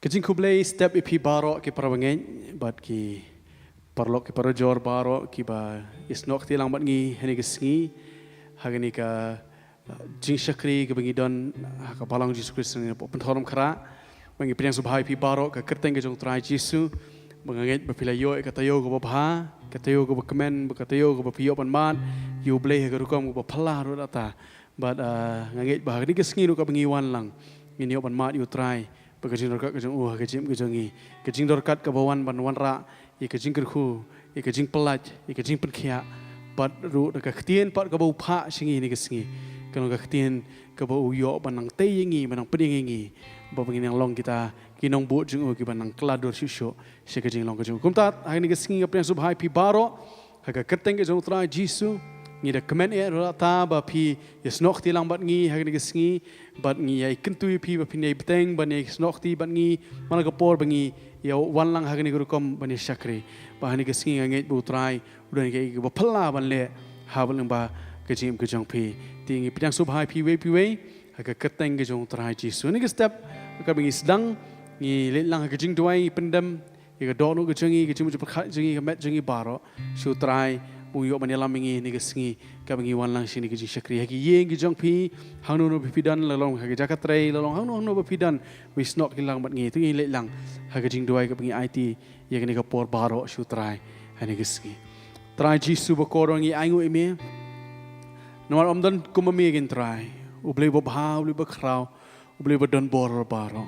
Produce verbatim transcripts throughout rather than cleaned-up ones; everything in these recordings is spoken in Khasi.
Ka jingkhublei step ïa phi baroh ki parabangeit bad ki paralok ki parajor baroh kiba ïasnoh kti lang bad ngi ha kane ka sngi, ha kane ka jingshakri kaba ngi don ha ka Balang Jisu Khrist na pynthor rum khara. Ba ngi pdiang sngewbha ïa phi baroh ha ka kyrteng ka jong U Trai Jisu. Ba nga ngeit ba phi la ïoh ïa ka taïew kaba bha, ka taïew kaba kmen, ba ka taïew kaba phi ïoh ban mad ïa U Blei ha ka rukom kaba phylla ruh lata. Bad, ah, nga ngeit ba ha kane ka sngi ruh kaba ngi wan lang, ngin ïoh ban mad ïa U Trai bad ka jingdonkam ka jong u ha ka jingim ka jong ngi. Ka jingdonkam kaba wan ban wanrah ïa ka jingkyrkhu, ïa ka jingpyllait, ïa ka jingpynkhiah. Bad ruh da ka ktien pat kaba u phah sha ngi ha kane ka sngi, ka long ka ktien kaba u ïoh ban nang tei ïa ngi, ban nang pdiang ïa ngi, ba ngin nang long kita ki nongbud jong u kiba nang kylla dur shuh shuh sha ka jinglong ka jong u. Kumta ha kane ka sngi nga pdiang sngewbha ïa phi baroh ha ka kyrteng ka jong U Trai Jisu. Ngi da kmen eh ruh lata ba phi ïasnoh kti lang bad ngi ha kane ka sngi, bad ngi ïai kyntu ïa phi ba phin ïai bteng ban ïasnoh kti bad ngi man la ka por ba ngi ïa wan lang ha kane ka rukom ban ïashakri. Ba ha kane ka sngi nga ngeit ba U Trai u don kaei kaba phylla ban leh ha lyngba ka jingim ka jong phi. Te ngi pdiang sngewbha ïa phi uwei pa uwei ha ka kyrteng ka jong U Trai Jisu. Ha kane ka step kaba ngi sdang, ngi leit lang ha ka jingduwai, ngi pyndem ïa ka dohnud ka jong ngi, ka jingmut jingpyrkhat jong ngi, ka met jong ngi baroh sha U Trai ba un ïoh ban ïalam ïa ngi ha kane ka sngi kaba ngi wan lang sha kane ka jingshakri. Ha ki ïing ki jong phi, hangno hangno ba phi don, la long ha ka jaka trei, la long hangno hangno ba phi don, ba ïasnoh kti lang bad ngi. To ngin leit lang ha ka jingduwai kaba ngi aiti ïa kane ka por baroh sha U Trai ha kane ka sngi. Trai Jisu bakordor, ngi ainguh ïa me namar ym don kum ma me kein Trai, U Blei babha, U Blei bakhraw, U Blei badonbor baroh.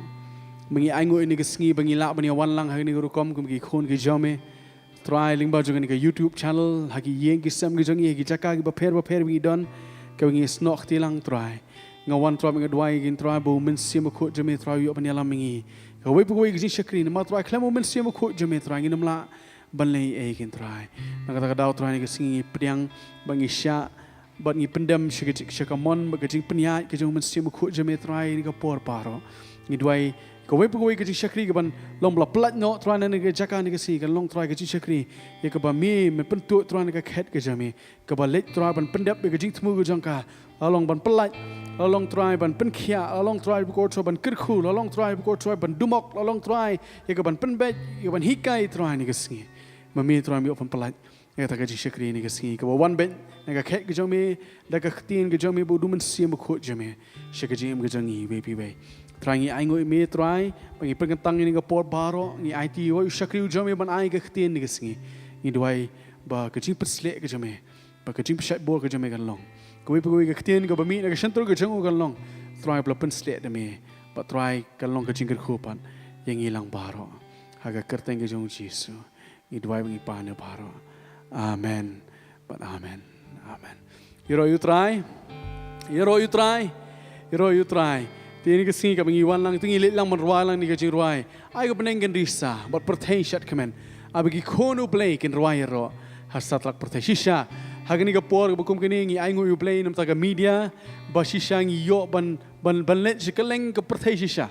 Ba ngi ainguh ïa kane ka sngi ba ngi lah ban ïawan lang ha kane ka rukom kum ki khun ki jong me, Trai, lyngba jong kane ka YouTube channel, ha ki ïing ki sem ki jong ngi, ha ki jaka kiba pher bapher ba ngi don, kaba ngi ïasnoh kti lang Trai. Nga wan Trai ba nga duwai ïa ki Trai ba U Mynsiem Bakhuid jong me Trai u ïoh ban ïalam ïa ngi. Kawei pa kawei ka jingshakri namar Trai khlem U Mynsiem Bakhuid jong me Trai ngin ym lah ban leh ei ei kein Trai. Na kata ka daw Trai ha kane ka sngi ngi pdiang bad ngi shah bad ngi pyndem sha ka, sha ka mon bad ka jingpynïaid ka jong U Mynsiem Bakhuid jong me Trai ha kane ka por baroh. Ngi duwai kawei pa kawei ka jingshakri kaban long ba la pyllait noh Trai na kane ka jaka ha kane ka sngi, kan long Trai ka jingshakri ïa kaba me, men pyntuid Trai na ka khet ka jong me, kaba leit Trai ban pyndep ïa ka jingthmu ka jong ka, la long ban pyllait, la long Trai ban pynkhiah, la long Trai bakordor ban kyrkhu, la long Trai bakordor ban dumok, la long Trai ïa kaban pynbeit, ïa kaban hikai Trai ha kane ka sngi. Ma me Trai me ïoh ban pyllait ïa kata ka jingshakri ha kane ka sngi kaba wan beit na ka khet ka jong me, da ka ktien ka jong me bad U Mynsiem Bakhuid jong me sha ka jingim ka jong ngi uwei pa uwei. Trai ngi ainguh ïa me Trai ba ngi pynkyntang ïa kane ka por baroh, ngi aiti ïa u shakri u jong me ban ai ka ktien ha kane ka sngi. Ngi duwai ba ka jingpynshlur ka jong me, ba ka jingpynshait bor ka jong me kan long kawei pa kawei ka ktien kaba mih na ka shyntur ka jong u kan long Trai ba la pynsleh da me, ba Trai kan long ka jingkyrkhu pat ïa ngi lang baroh. Ha ka kyrteng ka jong U Jisu ngi duwai bad ngi pan ïa baroh. Amen bad amen. Amen. Ïaroh ïa U Trai. Ïaroh ïa U Trai. Ïaroh ïa U Trai. Te ha kane ka sngi kaba ngi wan lang, te ngi leit lang ban rwai lang ïa kane ka jingrwai, Ai ka bneng kan risa bad pyrthei shad kmen. Ai ba ki khun U Blei kin rwai ïaroh ha satlak pyrthei. Shisha ha kane ka por kaba kum kane ngi ainguh ïa U Blei namar ka media, ba shisha ngi ïoh ban, ban, ban leit sha kylleng ka pyrthei shisha.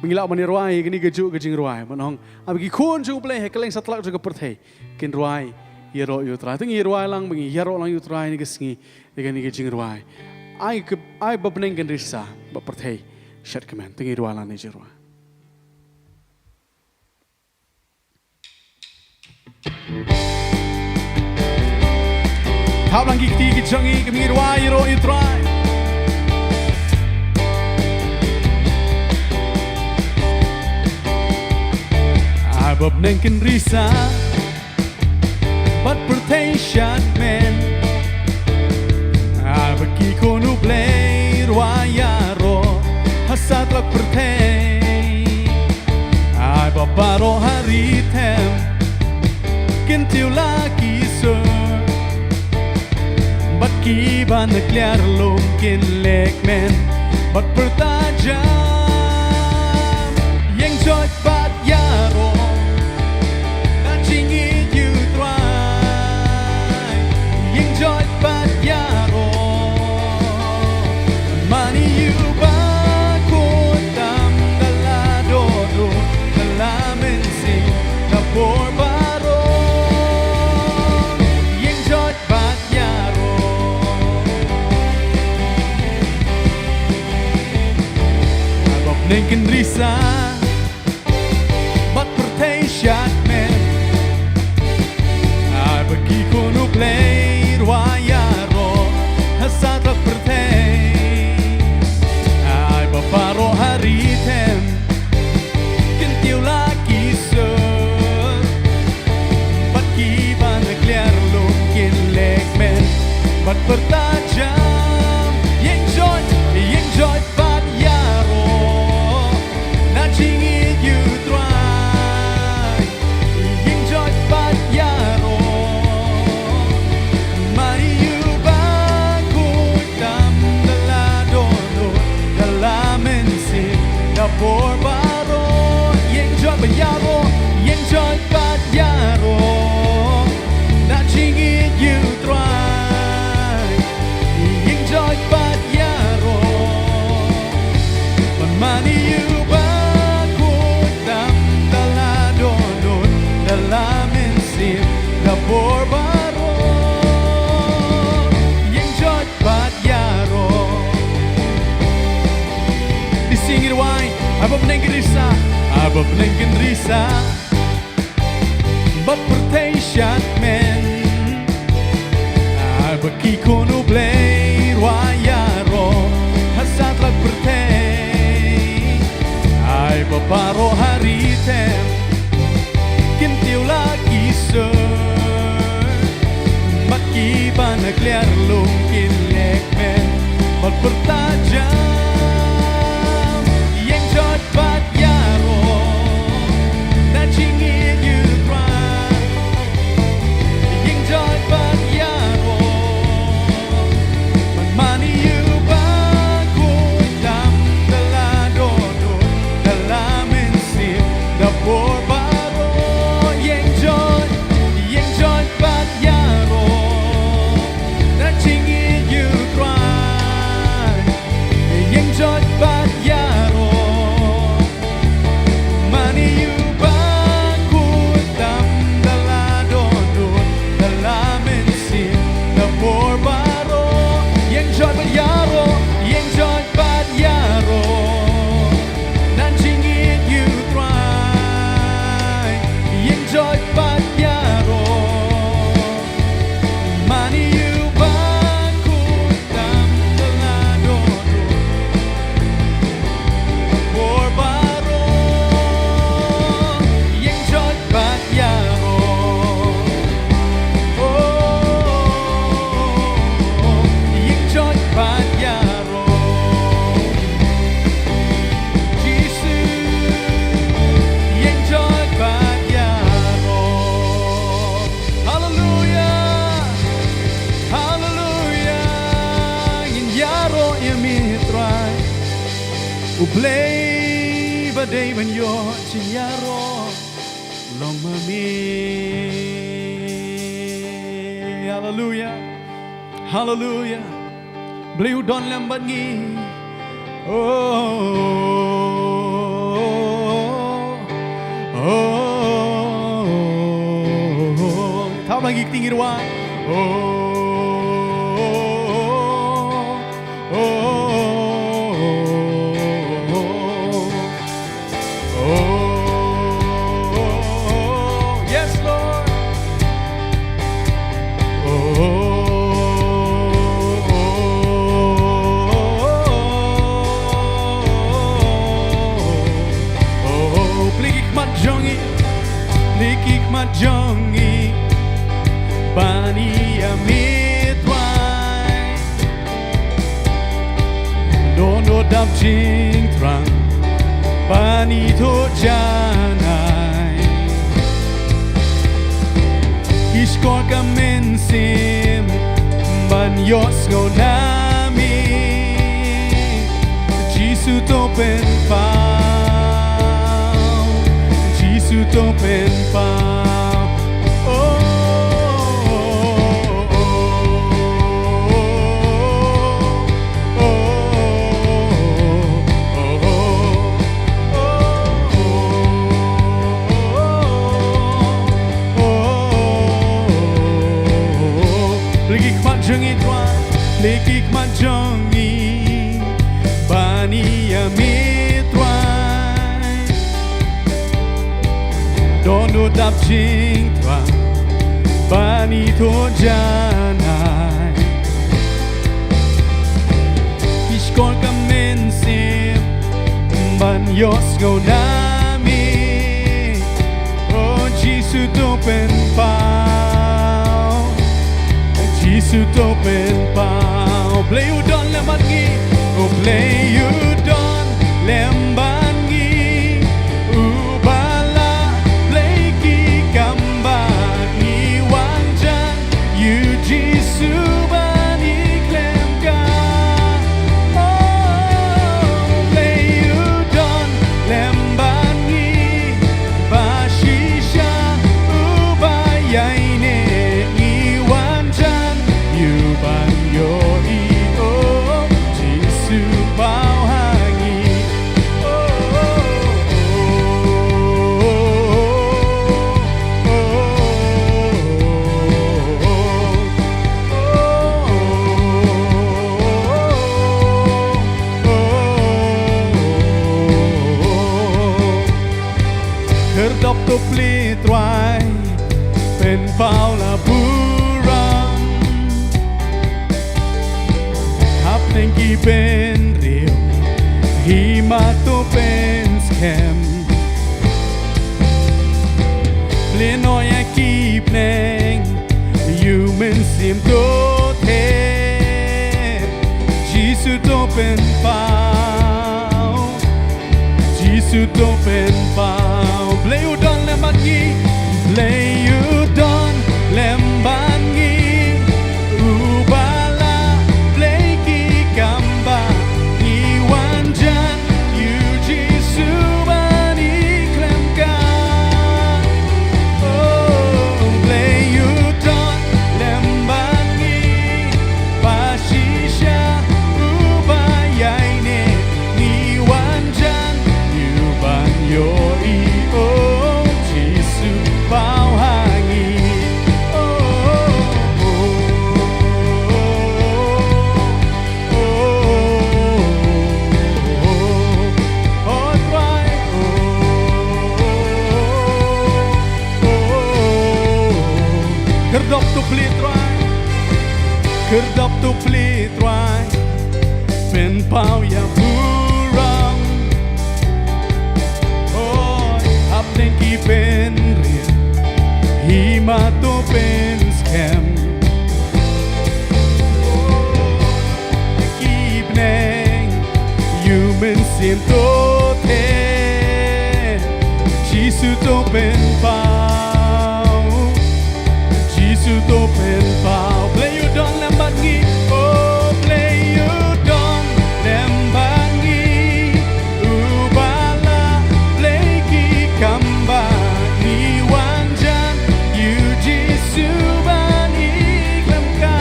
Ba ngi lah ban ïarwai ïa kane kajuh ka jingrwai. Ban ong, ai ba ki khun jong U Blei ha kylleng satlak jong ka pyrthei kin rwai ïaroh ïa U Trai. Te ngi rwai lang, ba ngi ïaroh lang ïa U Trai ha kane ka sngi ïa kane ka jingrwai. Ai ka, ai ba bneng kan risa bad pyrthei shad kmen. Te ngi rwai lang ïa kane ka jingrwai. Thap lang ki kti ki jong ngi, kin ngi rwai ïaroh ïa U Trai. Ai ba bneng kin risa bad pyrthei shad kmen. Ai ba ki khun U Blei rwai ïaroh ha satlak pyrthei. Ai ba baroh ha ri them kin tiew la ki sur, bad kiba na kliar lum kin leh kmen bad pyrta jam. Ïeng joit bad ïaroh, na jingïeit ïa U Trai. Ïeng joit bad ïaroh, mane ïa U Bakhuid tam da la dohnud, da la mynsiem, da bor baroh. Ïeng joit bad ïaroh. Bad pyrta jam, ïeng joit, ïeng joit bad ïaroh na jingïeit ïa u Trai. Ïeng joit bad ïaroh. Mane ïa u ba khuid tam da la dohnud da la mynsiem da bor baroh. Ïeng joit bad ïaroh, ïeng joit bad ïaroh na jingïeit ïa u Trai. Ïeng joit bad ïaroh. Ban mane ïa u ba khuid tam da la dohnud da la mynsiem da bor baroh. Ïeng joit bad ïaroh. Lehse ngin duwai, ai ba bneng kin risa, ai ba bneng kin risa. Bad pyrthei sha tymmen. Ai ba ki khun U Blei ruh ïaroh ha satlak pyrthei. Ai ba baroh ha ri tem kin tiew la ki sur. Bad kiba na kliar lum kin leh kmen bad pyrta jam. Ïeng joit bad ïaroh na jingïeit ïa u Trai. Ïeng joit bad ïaroh. Ban mane ïa u ba khuid tam da la dohnud da la mynsiem da bor baroh. Ïeng joit, ïeng joit bad ïaroh na jingïeit ïa u Trai. Ïeng joit bad ïaroh. Mane ïa u ba khuid tam da la dohnud da la mynsiem da bor baroh. Ïeng joit bad ïaroh, ïeng joit bad ïaroh na jingïeit ïa u Trai. Ïeng joit bad ïaroh. Mane ïa u ba khuid tam da la dohnud bor baroh. Ïeng joit bad ïaroh. Oh, ïeng joit bad ïaroh. Jisu, ïeng joit bad ïaroh. Haleluia. Haleluia. Ngin ïaroh ïa me Trai. U Blei ba dei ban ïoh jingïaroh long ma me. Haleluia. Haleluia. Blei u don lem bad ngi. Oh, oh, oh, oh. Thaw bad ngi kti ngi rwai. Oh, oh, oh, oh. Oh, yes, Lord. Oh, oh, plie ki khmat jong ngi, plie ki khmat jong ngi ban ïa me Trai. Dohnud dap jingthrang ban ithuh janai. Ki shkor ka mynsiem ban ïohsngew na me. Jisu to pynpaw. Jisu to pynpaw. Oh, oh, oh, oh. Plie ki khmat jong ngi Trai, plie ki khmat jong ngi ban ïa me Trai. Dohnud dap jingthrang ban ithuh janai. Ki shkor ka mynsiem ban ïohsngew na me. Oh Jisu to pynpaw. Jisu to pynpaw. Blei u don lem bad ngi. U Blei u don lem bad ngi. U ba la Blei ki kam ba ngi wan jan. Ïa u Jisu ba ngi khlem ka. Oh, Blei u don lem bad ngi. Ba shisha u ba ïaineh ngi wan jan. Ïa u ban ïohi, oh, Jisu paw ha ngi. Oh, oh, oh, oh. Khyrdop to plie Trai, pynpaw la burom. Hapdeng ki bynriew, hima to pynskhem. Plie noh ïa ki bneng, ïa u Mynsiem to thep. Jisu to pynpaw. Jisu to pynpaw. Blei u don lem bad ngi. Blei u don lem bad ngi. U ba la Blei ki kam ba ngi wan jan. Ïa u Jisu ba ngi khlem ka. Oh, Blei u don lem bad ngi. Ba shisha u ba ïaineh ngi wan jan. Ïa u ban ïohi, oh, Jisu paw ha ngi. Oh, oh, oh, oh, oh, Trai, oh, oh, oh, oh. Khyrdop to plie Trai. Khyrdop to plie Trai. Pynpaw ïa burom. Oh, hapdeng ki bynriew, hima to pynskhem. Ki bneng, ïa u Mynsiem to thep. Jisu to pynpaw. Jisu to pynpaw. Blei u don lem bad ngi. Oh, Blei u don lem bad ngi. U ba la Blei ki kam ba ngi wan jan. Ïa u Jisu ba ngi khlem ka.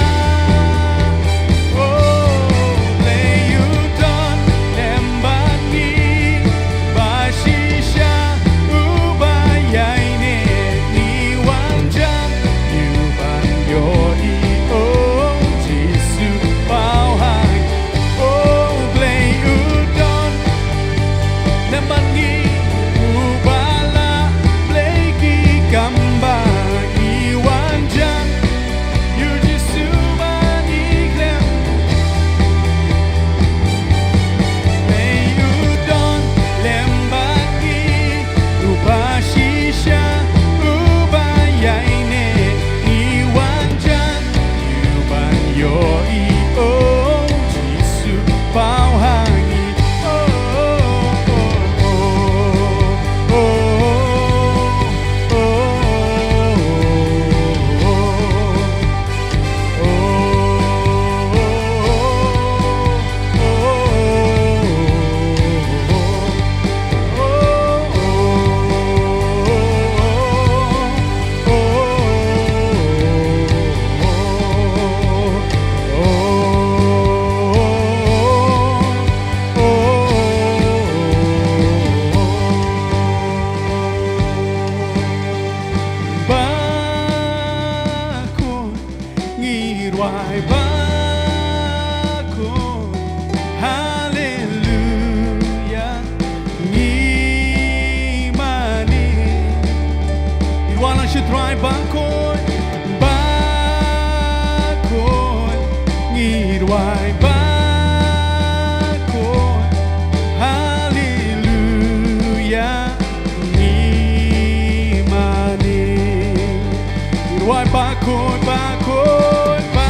Oh, Blei u don lem bad ngi. Ba shisha u ba ïaineh ngi wan jan. Ïa u ban ïohi, oh, Jisu paw ha ngi. Oh, Blei u don lem bad ngi. U ba la Blei ki kam ba ngi wan jan. Ïa u Jisu ba ngi khlem. Blei u don lem bad ngi. U ba shisha u ba ïaineh ngi wan jan. Ïa u ban ïohi, oh, Jisu paw ha ngi. Oh, oh, oh, oh. Ba khun ngi rwai ba khun. Haleluya. Ngi mane. Ngi rwai lang sha u Trai ba khun. Ba khun. Ngi rwai ba khun. Haleluya. Ngi mane. Ngi rwai ba khun, ba khun, ba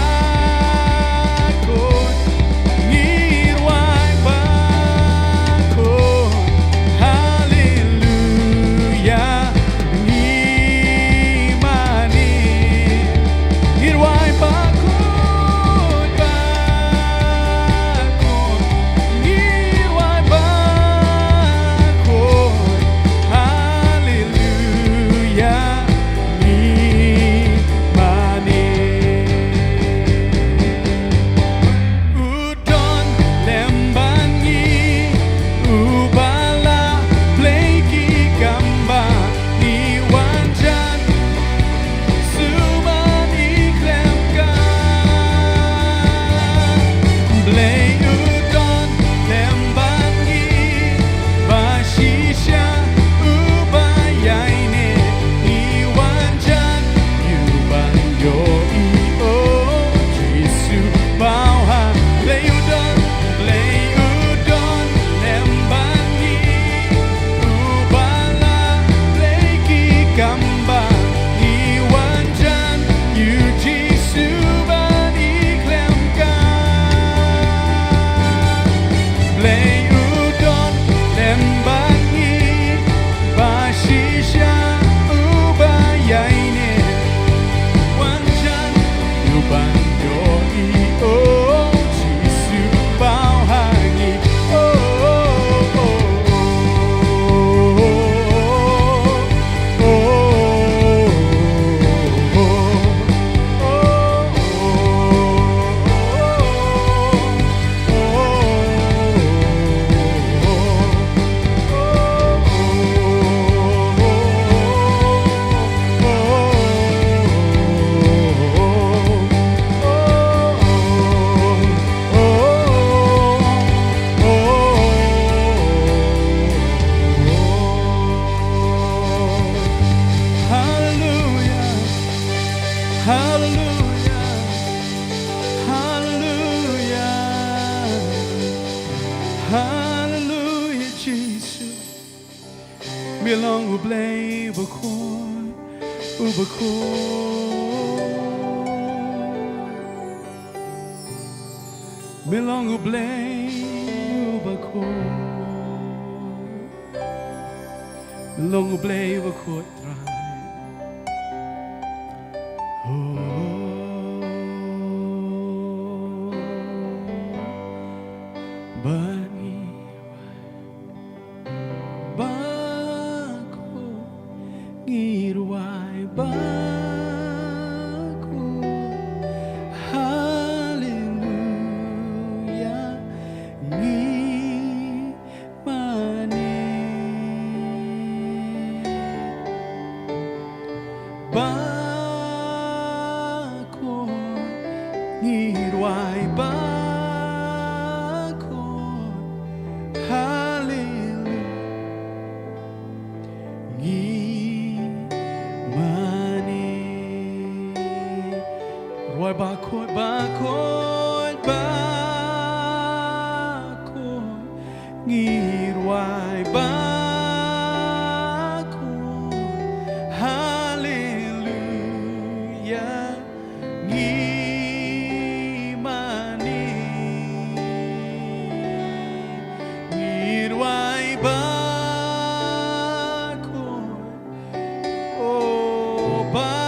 Hallelujah. Hallelujah. Hallelujah. Hallelujah, Jesus. Me long U Blei bakhuid, u bakhuid. Me long U Blei u bakhuid. Me long U Blei u bakhuid Trai. Oh, bad ngi rwai bakhuid, ngi rwai bakhuid. Hallelujah, ngi mane. Bakhuid, ngi rwai bakhuid. Hallelujah, ngi mane. Rwai bakhuid, bakhuid, bakhuid. Ngi rwai bakhuid. Hallelujah, ngi mane. Ngi rwai bakhuid. Oh, bakhuid.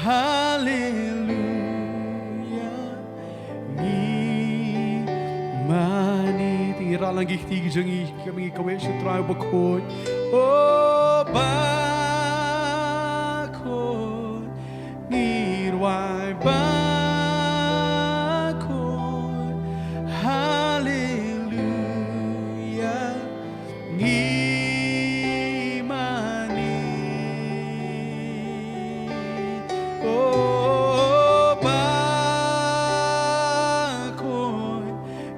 Hallelujah, ngi mane. Te ngi rah lang ki kti ki jong ngi, ki kawei sha U Trai bakhuid. Oh, bakhuid, ngi rwai bakhuid. Hallelujah, ngi mane. Oh, bakhuid,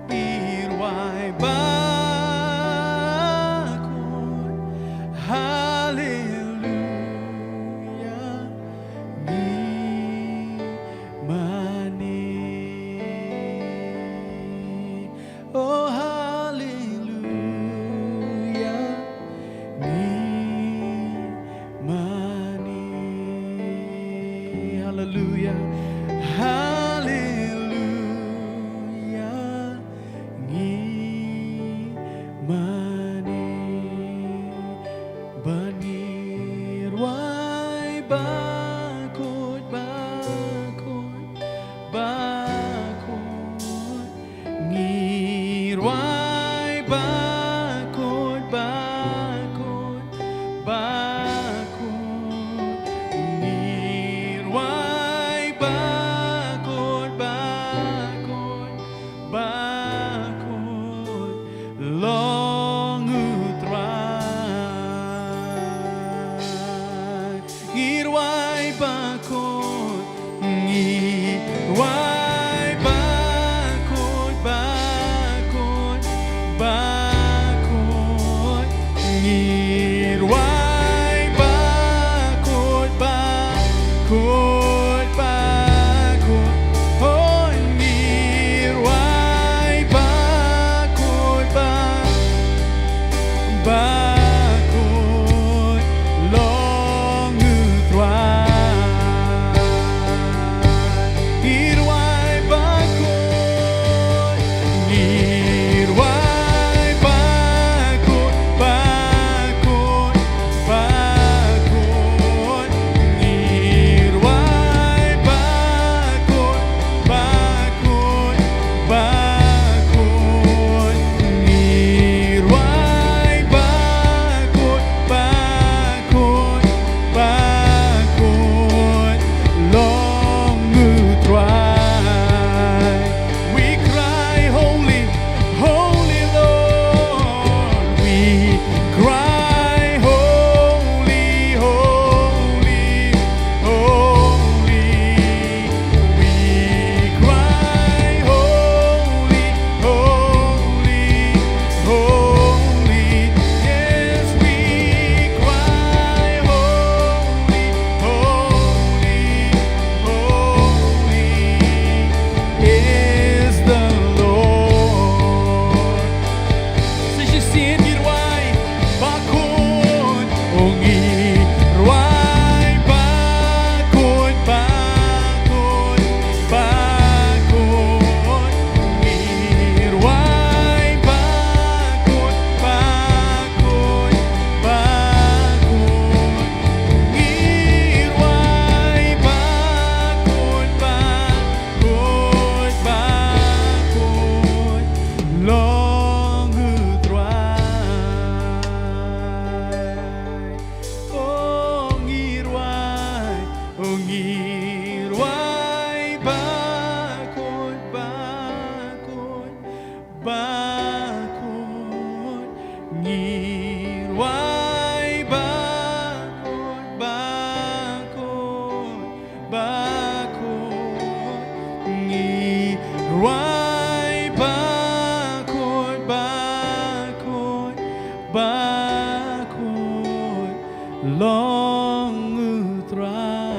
ngi rwai bakhuid. Hallelujah, ngi mane. Oh, hallelujah, ngi mane. Hallelujah, hallelujah, ngi mane. Ba ngi rwai bakhuid, bakhuid, bakhuid. Ngi rwai bakhuid, bakhuid, bakhuid. Ngi rwai bakhuid, bakhuid, bakhuid. Long U Trai. Ngi rwai bakhuid, ngi rwai bakhuid, bakhuid, Trai bakhuid, bakhuid, bakhuid long U Trai.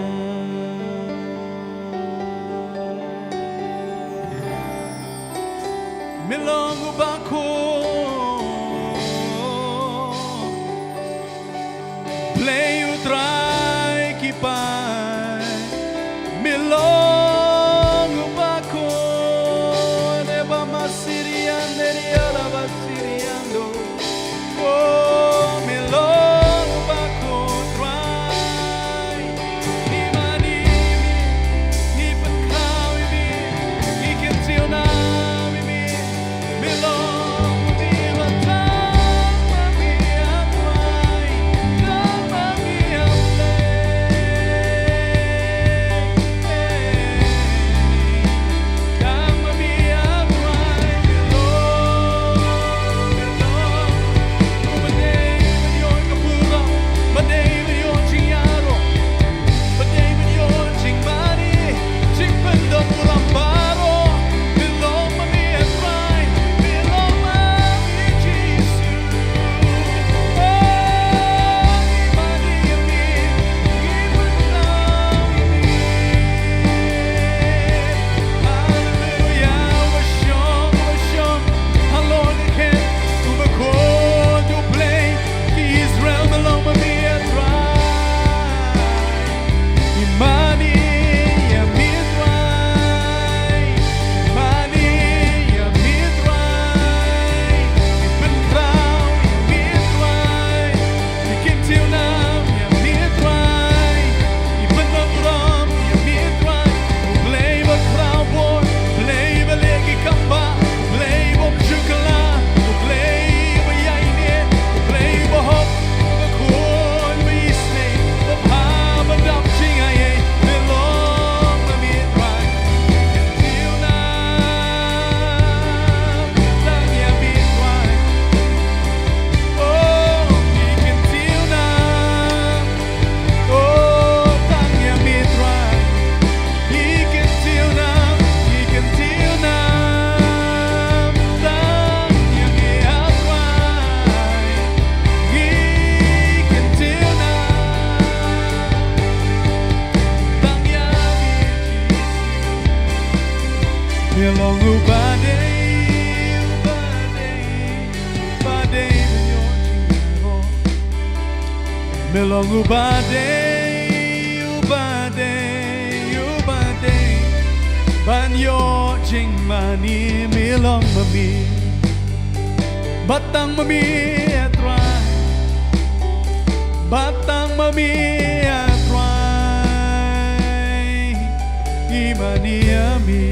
Me long U bakhuid, Blei U Trai ki paid. Me long U bakhuid, e ba ma sirian, e ri ara ba sirian do. Oh, me long U bakhuid, Trai. Ngi mane ïa me, ngi pynkhraw ïa me, ngi kyntiew nam ïa me. Ba dei ban ïoh jingmane, jingpyndonkam baroh. Me long ma me, a Trai, me long ma me, Jisu. Oh, ngi mane ïa me, ngi pynkhraw ïa me. Haleluia, uba shong, uba shong halor ka khyndew, uba khot U Blei ki Israel, me long ma me, a Trai. Ngi mane ïa me, Trai. Ngi mane ïa me, Trai. Ngi pynkhraw ïa me, Trai. Ngi kyntiew nam ïa me, Trai. Ngi pyndonkam ïa me, Trai. U Blei ba khraw bor, U Blei ba leh ki kam bah, U Blei bym ju kylla, U Blei ba ïaineh, U Blei ba hok, ba khun, ba isynei, ba bha, ba dap jingaiei. Me long ma me, Trai. Kyntiew nam tang ïa me, Trai. Oh, ngi kyntiew nam. Oh, tang ïa me, Trai. Ngi kyntiew nam, ngi kyntiew nam. Tang ïa me, a Trai. Ngi kyntiew nam. Tang ïa me, Jisu. Me long uba dei, uba dei, uba dei ban ïoh jingïaroh. Me long uba dei, uba dei, uba dei ban ïoh jingmane. Me long ma me, bad tang ma me, a Trai. Bad tang ma me, a Trai. Ngi mane ïa me.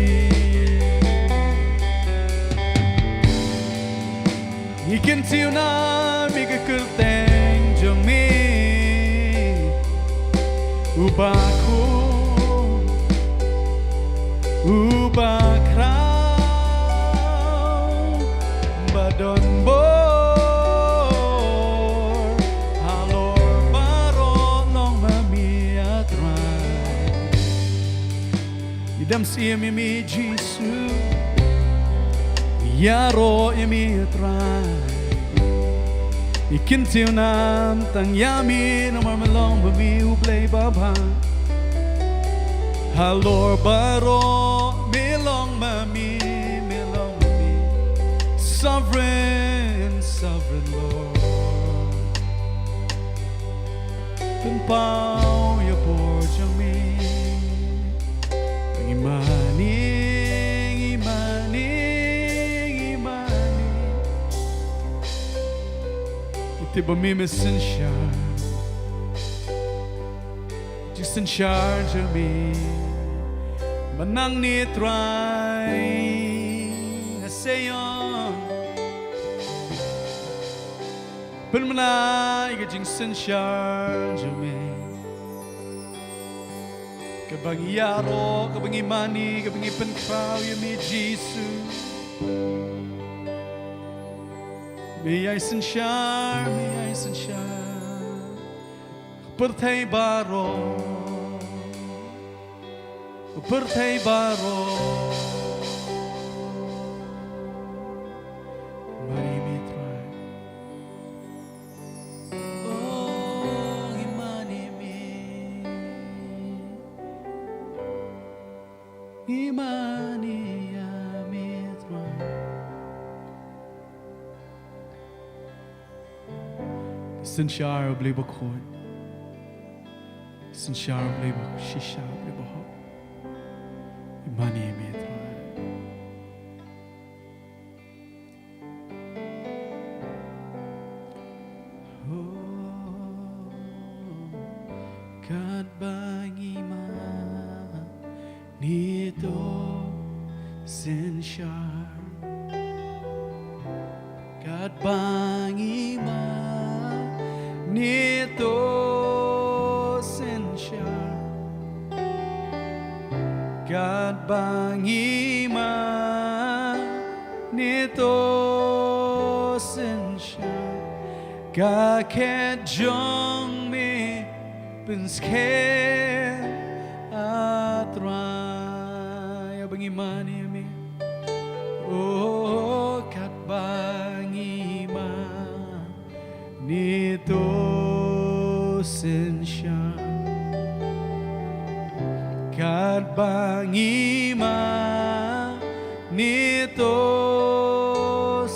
Ngi kyntiew nam ïa ka kyrteng jong me. Uba khun, uba khraw, ba don bor halor baroh, long ma me, a Trai. Ngi dang siem ïa me, Jisu. Ïaroh ïa me, a Trai. Ngi kyntiew nam tang ïa me, namar me long ma me U Blei babha. Halor baroh me long ma me, me long ma me. Sovereign, sovereign Lord. Pynpaw ïa bor jong me. Ngi mane, ngi mane, ngi mane. Ïa te ba me me synshar. Jingsynshar jong me. Mynta ne Trai. Haseo. Pynbna ïa ka jingsynshar jong me. Kaba ngi ïaroh, kaba ngi mane, kaba ngi pynkhraw ïa me Jisu. Me ïai synshar, me ïai synshar. Pyrthei baroh. Pyrthei baroh. Ngi mane ïa me Trai. Synshar Blei bakhuid. Synshar Blei ba shisha, Blei bahok. Ngi mane ïa me Trai. Oh, katba ngi mane to synshar. Katba ngi mane to synshar. Katba ngi mane to synshar. Ka khet jong me pynskhem, a Trai. Ïa ba ngi mane ïa me. Oh, katba ngi mane to synshar. Katba ngi mane to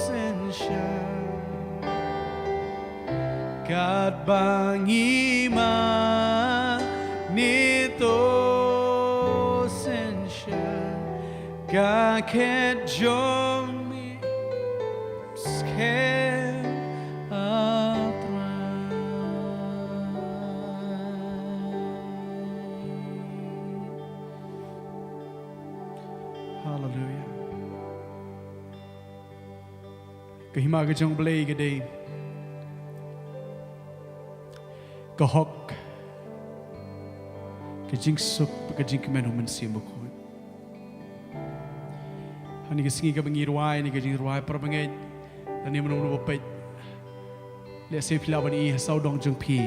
synshar. Katba ngi mane to synshar. Ka khet jong me pynskhem, a Trai. Haleluia. Ka hima ka jong U Blei ka dei ka hok, ka jingsuk, ka jingkmen u Mynsiem Bakhuid. Ha kane ka sngi kaba ngi rwai, kane ka jingrwai para bangeit, lane mano mano ba peit, lehse phi lah ban ïohi ha sawdong jong phi,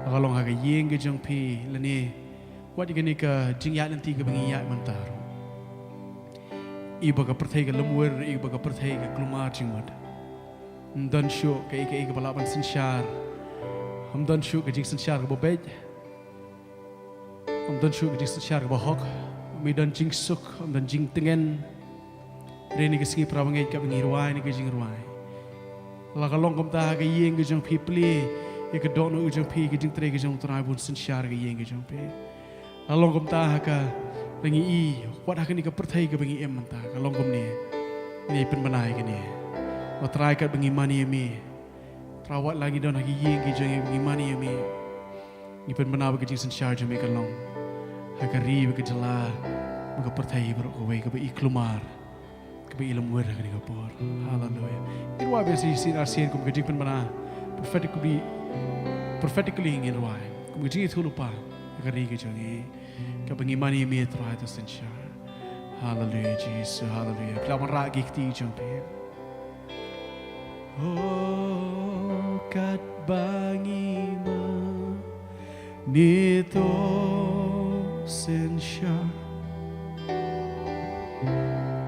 la ka long ha ka ïing ka jong phi, lane wat ïa kane ka jingïaid lynti kaba ngi ïaid mynta ruh. Ïa ba ka pyrthei ka lymwir, ïa ba ka pyrthei ka kulmar jingmut. Ym don shuh kaei kaei kaba lah ban synshar. Ym don shuh ka jingsynshar kaba beit. Ym don shuh ka jingsynshar kaba hok. Ym don jingsuk, ym don jingtngen. Hynrei kane ka sngi para bangeit kaba ngi rwai kane ka jingrwai, la ka long kumta ha ka ïing ka jong phi, plie ïa ka dohnud ka jong phi, ka jingtrei ka jong U Trai ban synshar ka ïing ka jong phi. La long kumta ha ka, la ngi i, wat ha kane ka pyrthei kaba ngi im mynta, ka long kumne. Ngi pynbna ïa kane. Ko Trai, katba ngi mane ïa me, Trai, wat la ngi don ha ka ïing ka jong ngi, ngi mane ïa me, ngi pynbna ba ka jingsynshar jong me ka long ha ka ri bad ka jylla bad ka pyrthei baroh kawei kaba i kulmar, kaba i lymwir ha kane ka por. Haleluia. Ngi rwai ba shisien arsien kum ka jingpynbna prophetically, prophetically ngi rwai kum ka jingïathuhlypa ha ka ri ka jong ngi, kaba ngi mane ïa me Trai to synshar. Haleluia Jisu, haleluia. Phi lah ban rah ki kti jong phi. Oh, katba ngi mane to synshar.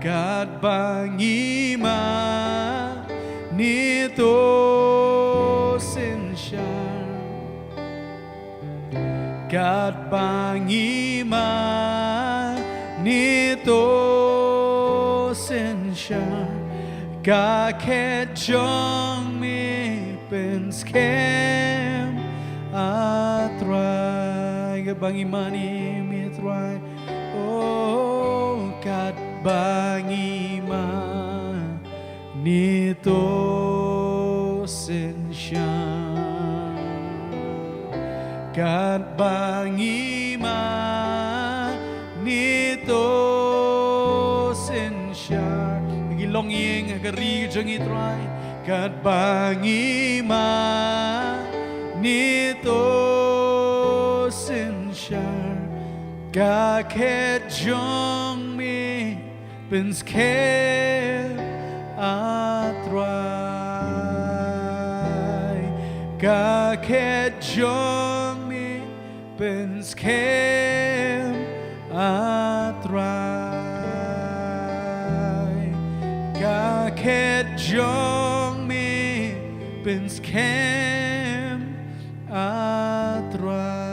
Katba ngi mane to synshar. Katba ngi mane to synshar, ka khet jong me pynskhem, a Trai. Katba ngi mane me Trai, oh, katba ngi ma ne to synshar. Katba ngi ma ne to synshar. Ngi longïing ha ka ri jong ngi Trai. Katba ngi ma ne to synshar. Ka khet jong me pynskhem, a Trai. Ka khet jong me pynskhem, a Trai. Ka khet jong me pynskhem, a Trai.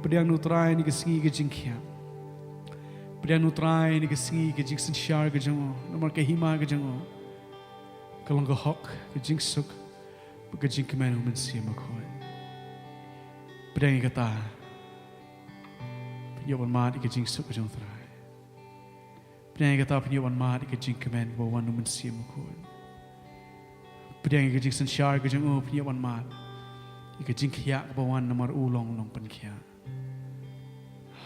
Pdiang ïa u Trai ha kane ka sngi ka jingkhiah. Pdiang ïa u Trai ha kane ka sngi ka jingsynshar ka jong u. Namar ka hima ka jong u ka long ka hok, ka jingsuk, bad ka jingkmen u Mynsiem Bakhuid. Pdiang ïa kata. Pynïoh ban mad ïa ka jingsuk ka jong u Trai. Pdiang ïa kata, pynïoh ban mad ïa ka jingkmen kaba wan u Mynsiem Bakhuid. Pdiang ïa ka jingsynshar ka jong u, pynïoh ban mad ïa ka jingkhiah kaba wan namar u long u nongpynkhiah.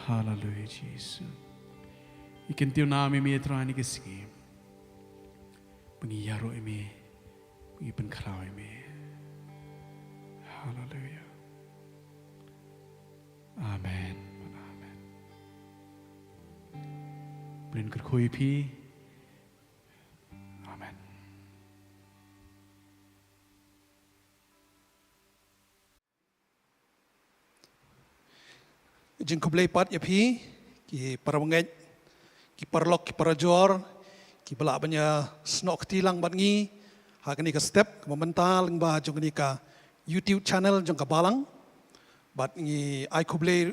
Haleluia Jisu. Ngi kyntiew nam ïa me Trai ha kane ka sngi. Ba ngi ïaroh ïa me, ba ngi pynkhraw ïa me. Haleluia. Amen. Amen. Pynban kyrkhu ïa phi. Amen. Jingkhublei pat ïa phi, ki parabangeit, ki paralok, ki parajor, kiba lah ban ïasnoh kti lang bad ngi ha kane ka step kaba mynta lyngba jong kane ka YouTube channel jong ka Balang. Bad ngi ai khublei,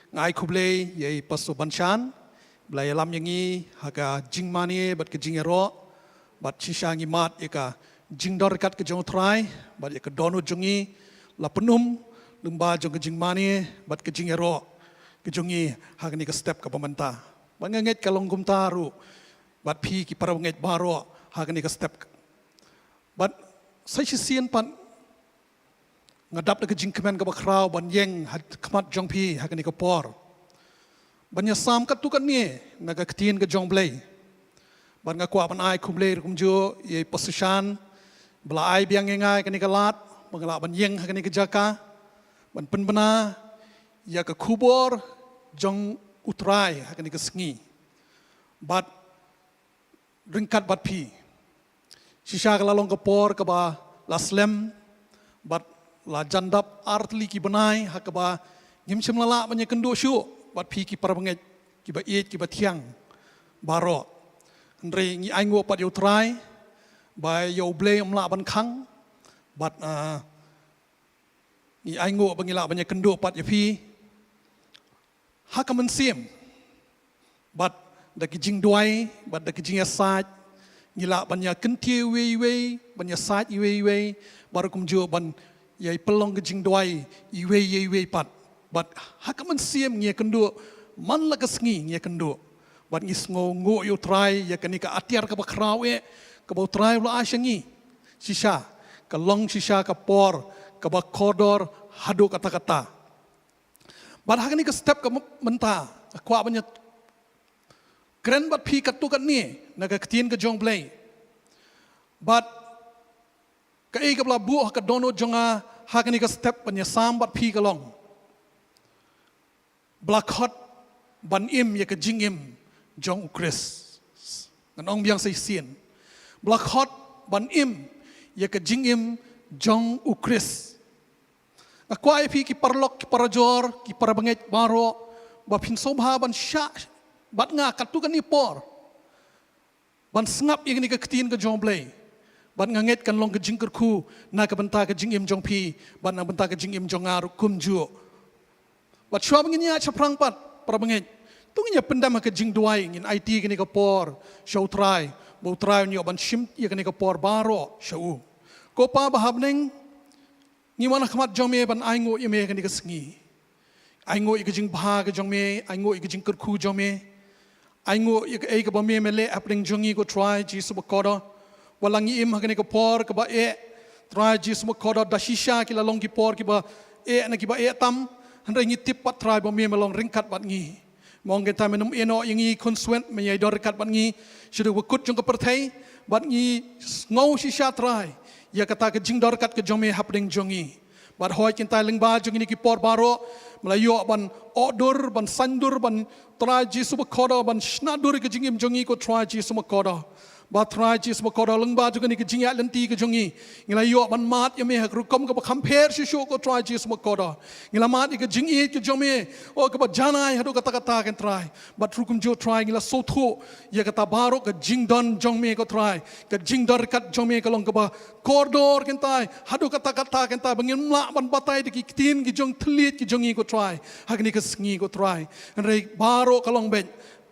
nga ai khublei ïa i Pastor Banshan ba la ïalam ïa ngi ha ka jingmane bad ka jingïaroh. Bad shisha ngi mad ïa ka jingdon ryngkat ka jong u Trai bad ïa ka dohnud jong ngi la pynum lyngba jong ka jingmane bad ka jingïaroh ka jong ngi ha kane ka step kaba mynta. Bad nga ngeit ka long kumta ruh bad phi ki parabangeit baroh ha kane ka step. Bad sa shisien pat nga dap da ka jingkmen kaba khraw ban ïeng ha khmat jong phi ha kane ka por ban ïasam katto katne na ka ktien ka jong u Blei. Bad nga kwah ban ai khublei ruh kumjuh ïa i Pastor Shan ba la ai biang ïa nga ïa kane ka lad ba nga lah ban ïeng ha kane ka jaka ban pynbna ïa ka khubor jong u Trai ha kane ka sngi. Bad ryngkat bad phi. Shisha ka la long ka por kaba la slem bad la jan dap artylli ki bnai ha kaba ngim shym la lah ban ïakynduh shuh bad phi ki parabangeit kiba ïeit kiba thiang baroh. Hynrei ngi ainguh pat ïa u Trai ba ïa u Blei um lah ban khang bad, ah, ngi ainguh ba ngi lah ban ïakynduh pat ïa phi ha ka mynsiem. Bad da ki jingduwai bad da ki jingïasaid ngi lah ban ïakyntiew iwei iwei, ban ïasaid iwei iwei, bad ruh kumjuh ban ïai pynlong ka jingduwai iwei ïa iwei pat. Bad ha ka mynsiem ngi ïakynduh, man la ka sngi ngi ïakynduh. Bad ngi sngewnguh ïa u Trai ïa kane ka atiar kaba khraw eh kaba u Trai u la ai sha ngi. Shisha ka long shisha ka por kaba kordor haduh katta katta. Bad ha kane ka step ka mynta nga kwah ban ïakren bad phi katto katne na ka ktien ka jong u Blei. Bad kaei kaba la buh ha ka dohnud jong nga ha kane ka step ban ïasam bad phi ka long ba la khot ban im ïa ka jingim jong u Khrist. Ngan ong biang sa shisien, ba la khot ban im ïa ka jingim jong u Khrist. Nga kwah ïa phi ki paralok, ki parajor, ki parabangeit baroh ba phin sngewbha ban shah bad nga katto katne por ban sngap ïa kane ka ktien ka jong u Blei. Bad nga ngeit kan long ka jingkyrkhu na ka bynta ka jingim jong phi bad na ka bynta ka jingim jong nga ruh kumjuh. Bad shuwa ba ngin ïaid shaphrang pat parabangeit, to ngin ïa pyndem ha ka jingduwai, ngin aiti kane ka por sha u Trai ba u Trai un ïoh ban shim ïa kane ka por baroh sha u. Ko Pa ba ha bneng, ngi wan ha khmat jong me ban ainguh ïa me kane ka sngi. Ainguh ïa ka jingbha ka jong me, ainguh ïa ka jingkyrkhu jong me. Ainguh ïa kaei kaba me me leh hapdeng jong ngi ko Trai Jisu bakordor. Wat la ngi im ha kane ka por kaba eh, Trai Jisu bakordor, da shisha ki la long ki por kiba eh na kiba eh tam. Hynrei ngi tip pat Trai ba me me long ryngkat bad ngi. Mo, hangta me nym ïehnoh ïa ngi khunswet, me ïai don ryngkat bad ngi shaduh ba kut jong ka pyrthei. Bad ngi sngew shisha Trai ïa kata ka jingdon ryngkat ka jong me hapdeng jong ngi. Bad hooid, kynta lyngba jong kine ki por baroh me la ïoh ban ohdur, ban saindur, ban Trai Jisu bakordor, ban shna dur ïa ka jingim jong ngi ko Trai Jisu bakordor. Ba Trai Jisu Makor, lyngba jong kane ka jingïaid lynti ka jong ngi, ngi la ïoh ban mad ïa me ha ka rukom kaba kham pher shisha, ko Trai Jisu Makor. Ngi la mad ïa ka jingïeit ka jong me, o, kaba janai haduh katta katta, ko Trai. Bad ruh kumjuh Trai, ngi la sngewthuh ïa kata baroh ka jingdon jong me, ko Trai. Ka jingdon ryngkat jong me ka long kaba kordor, ko Trai. Haduh katta katta, ko Trai, ba ngim lah ban batai da ki ktien ki jong thylliej ki jong ngi, ko Trai, ha kane ka sngi, ko Trai. Hynrei baroh ka long beit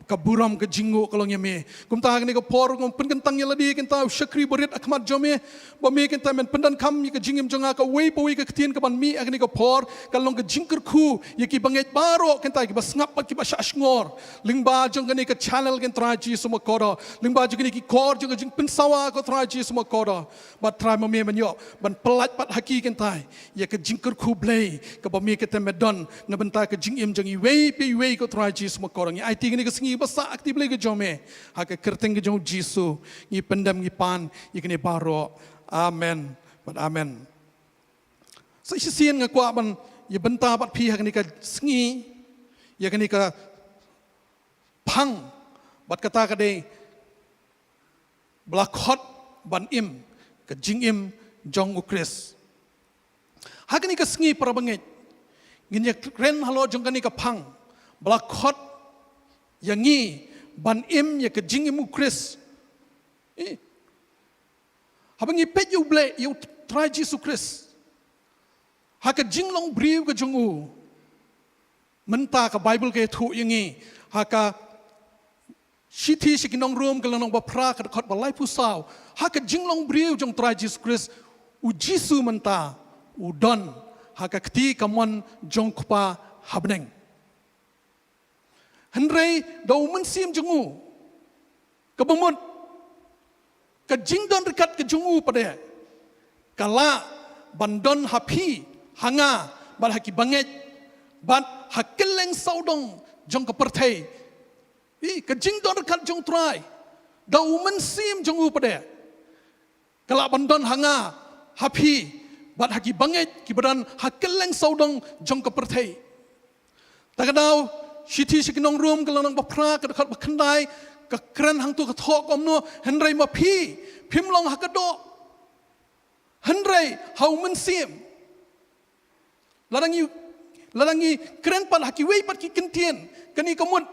ka burom ka jingnguh ka long ïa me. Kumta ha kane ka por nga pynkyntang ïa lade, ko Trai, u shakri barit ha khmat jong me, ba me, ko Trai, men pyndonkam ïa ka jingim jong nga, kawei pa kawei ka ktien kaban mih ha kane ka por, kan long ka jingkyrkhu ïa ki bangeit baroh, ko Trai, kiba sngap bad kiba shah shngor lyngba jong kane ka channel, ko Trai Jisu Makor. Lyngba jong kine ki kor jong ka jingpynsawa, ko Trai Jisu Makor. Bad Trai, ma me men ïoh ban pyllait pat ha ki, ko Trai, ïa ka jingkyrkhu Blei kaba me, ko Trai, me don na bynta ka jingim jong iwei pa iwei, ko Trai Jisu Makor. Ngi aiti kane ka sngi ba sah ha kti Blei ka jong me, ha ka kyrteng ka jong u Jisu ngi pyndem, ngi pan ïa kane baroh. Amen bad amen. Sa shisien nga kwah ban ïa bynta bad phi ha kane ka sngi ïa kane ka phang, bad kata ka dei ba la khot ban im ka jingim jong u Khrist. Ha kane ka sngi, para bangeit, ngin ïa kren halor jong kane ka phang, ba la khot ïa ngi ban im ïa ka jingim u Khrist. Eh, haba ngi peit ïa u Blei, ïa u Trai Jisu Khrist, ha ka jinglong briew ka jong u, mynta ka Baibl ka ïathuh ïa ngi, ha ka Shithi sha ki nong Rom ka lynnong ba phra, ka dkhot ba laiphew saw, ha ka jinglong briew jong Trai Jisu Khrist, u Jisu mynta u don ha ka kti kamon jong u Kpa ha bneng. Hynrei da u Mynsiem jong u, kaba mut ka jingdon ryngkat ka jong u pat de ka lah ban don ha phi, ha nga, bad ha ki bangeit, bad ha kylleng sawdong jong ka pyrthei. Ï, ka jingdon ryngkat jong u Trai da u Mynsiem jong u pat de ka lah ban don ha nga, ha phi, bad ha ki bangeit kiba don ha kylleng sawdong jong ka pyrthei. Ta ka daw, Shithi sha ki nong Rom ka lynnong ba phra, ka dkhot ba khyndai, ka kren hangto, ka thoh kumno: Hynrei ma phi, phim long ha ka doh, hynrei ha u Mynsiem. Lada ngi, lada ngi kren pat ha kiwei pat ki kyntien, kane ka mut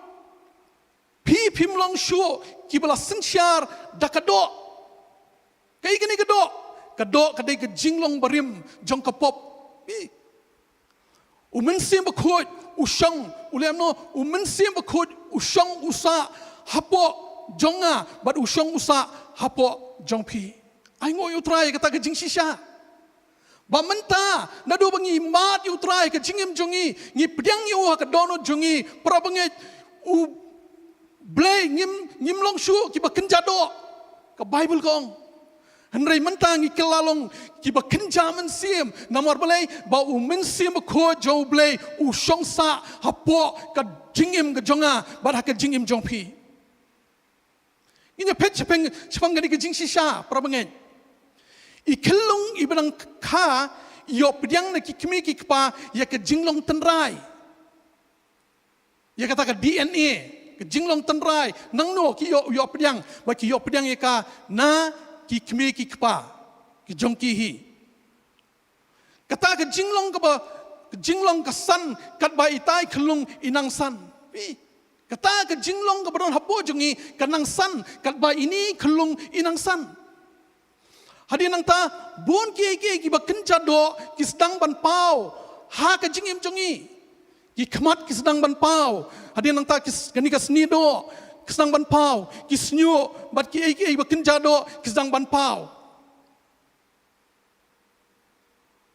phi phim long shuh kiba la synshar da ka doh. Kaei kane ka doh? Ka doh ka dei ka jinglong barim jong ka pop. Ï, u Mynsiem Bakhuid u shong, u leh kumno? U Mynsiem Bakhuid u shong u sah hapoh jong nga, bad u shong u sah hapoh jong phi. Ai nguh ïa u Trai kata ka jingshisha. Ba mynta, naduh ba ngi mad ïa u Trai, ka jingim jong ngi, ngi pdiang ïa u ha ka dohnud jong ngi, para bangeit, u Blei, ngim, ngim long shuh kiba kynja doh, ka Baibl ka ong. Hynrei mynta ngi kylla long kiba kynja mynsiem. Namar balei? Ba u Mynsiem Bakhuid jong u Blei u shong sah hapoh ka jingim ka jong nga bad ha ka jingim jong phi. Ngin ïa peit shaphang, shaphang kane ka jingshisha, para bangeit. I khyllung iba dang kha i ïoh pdiang na ki kmie ki kpa ïa ka jinglong tynrai, ïa kata ka D N A, ka jinglong tynrai. Nangno ki ïoh, ïoh pdiang? Ba ki ïoh pdiang ïa ka na ki kmie ki kpa ki jong ki hi. Kata ka jinglong kaba, ka jinglong ka san katba ita i khyllung i nang san. Ï, kata ka jinglong kaba don hapoh jong ngi ka nang san katba ini i khyllung i nang san. Hadien nangta, bun kiei kiei kiba kynja doh ki sdang ban paw ha ka jingim jong ngi. Ki khmat ki sdang ban paw. Hadien nangta ki s-, kane ka snieh doh ki sdang ban paw. Ki shñiuh bad kiei kiei ba kynja doh ki sdang ban paw.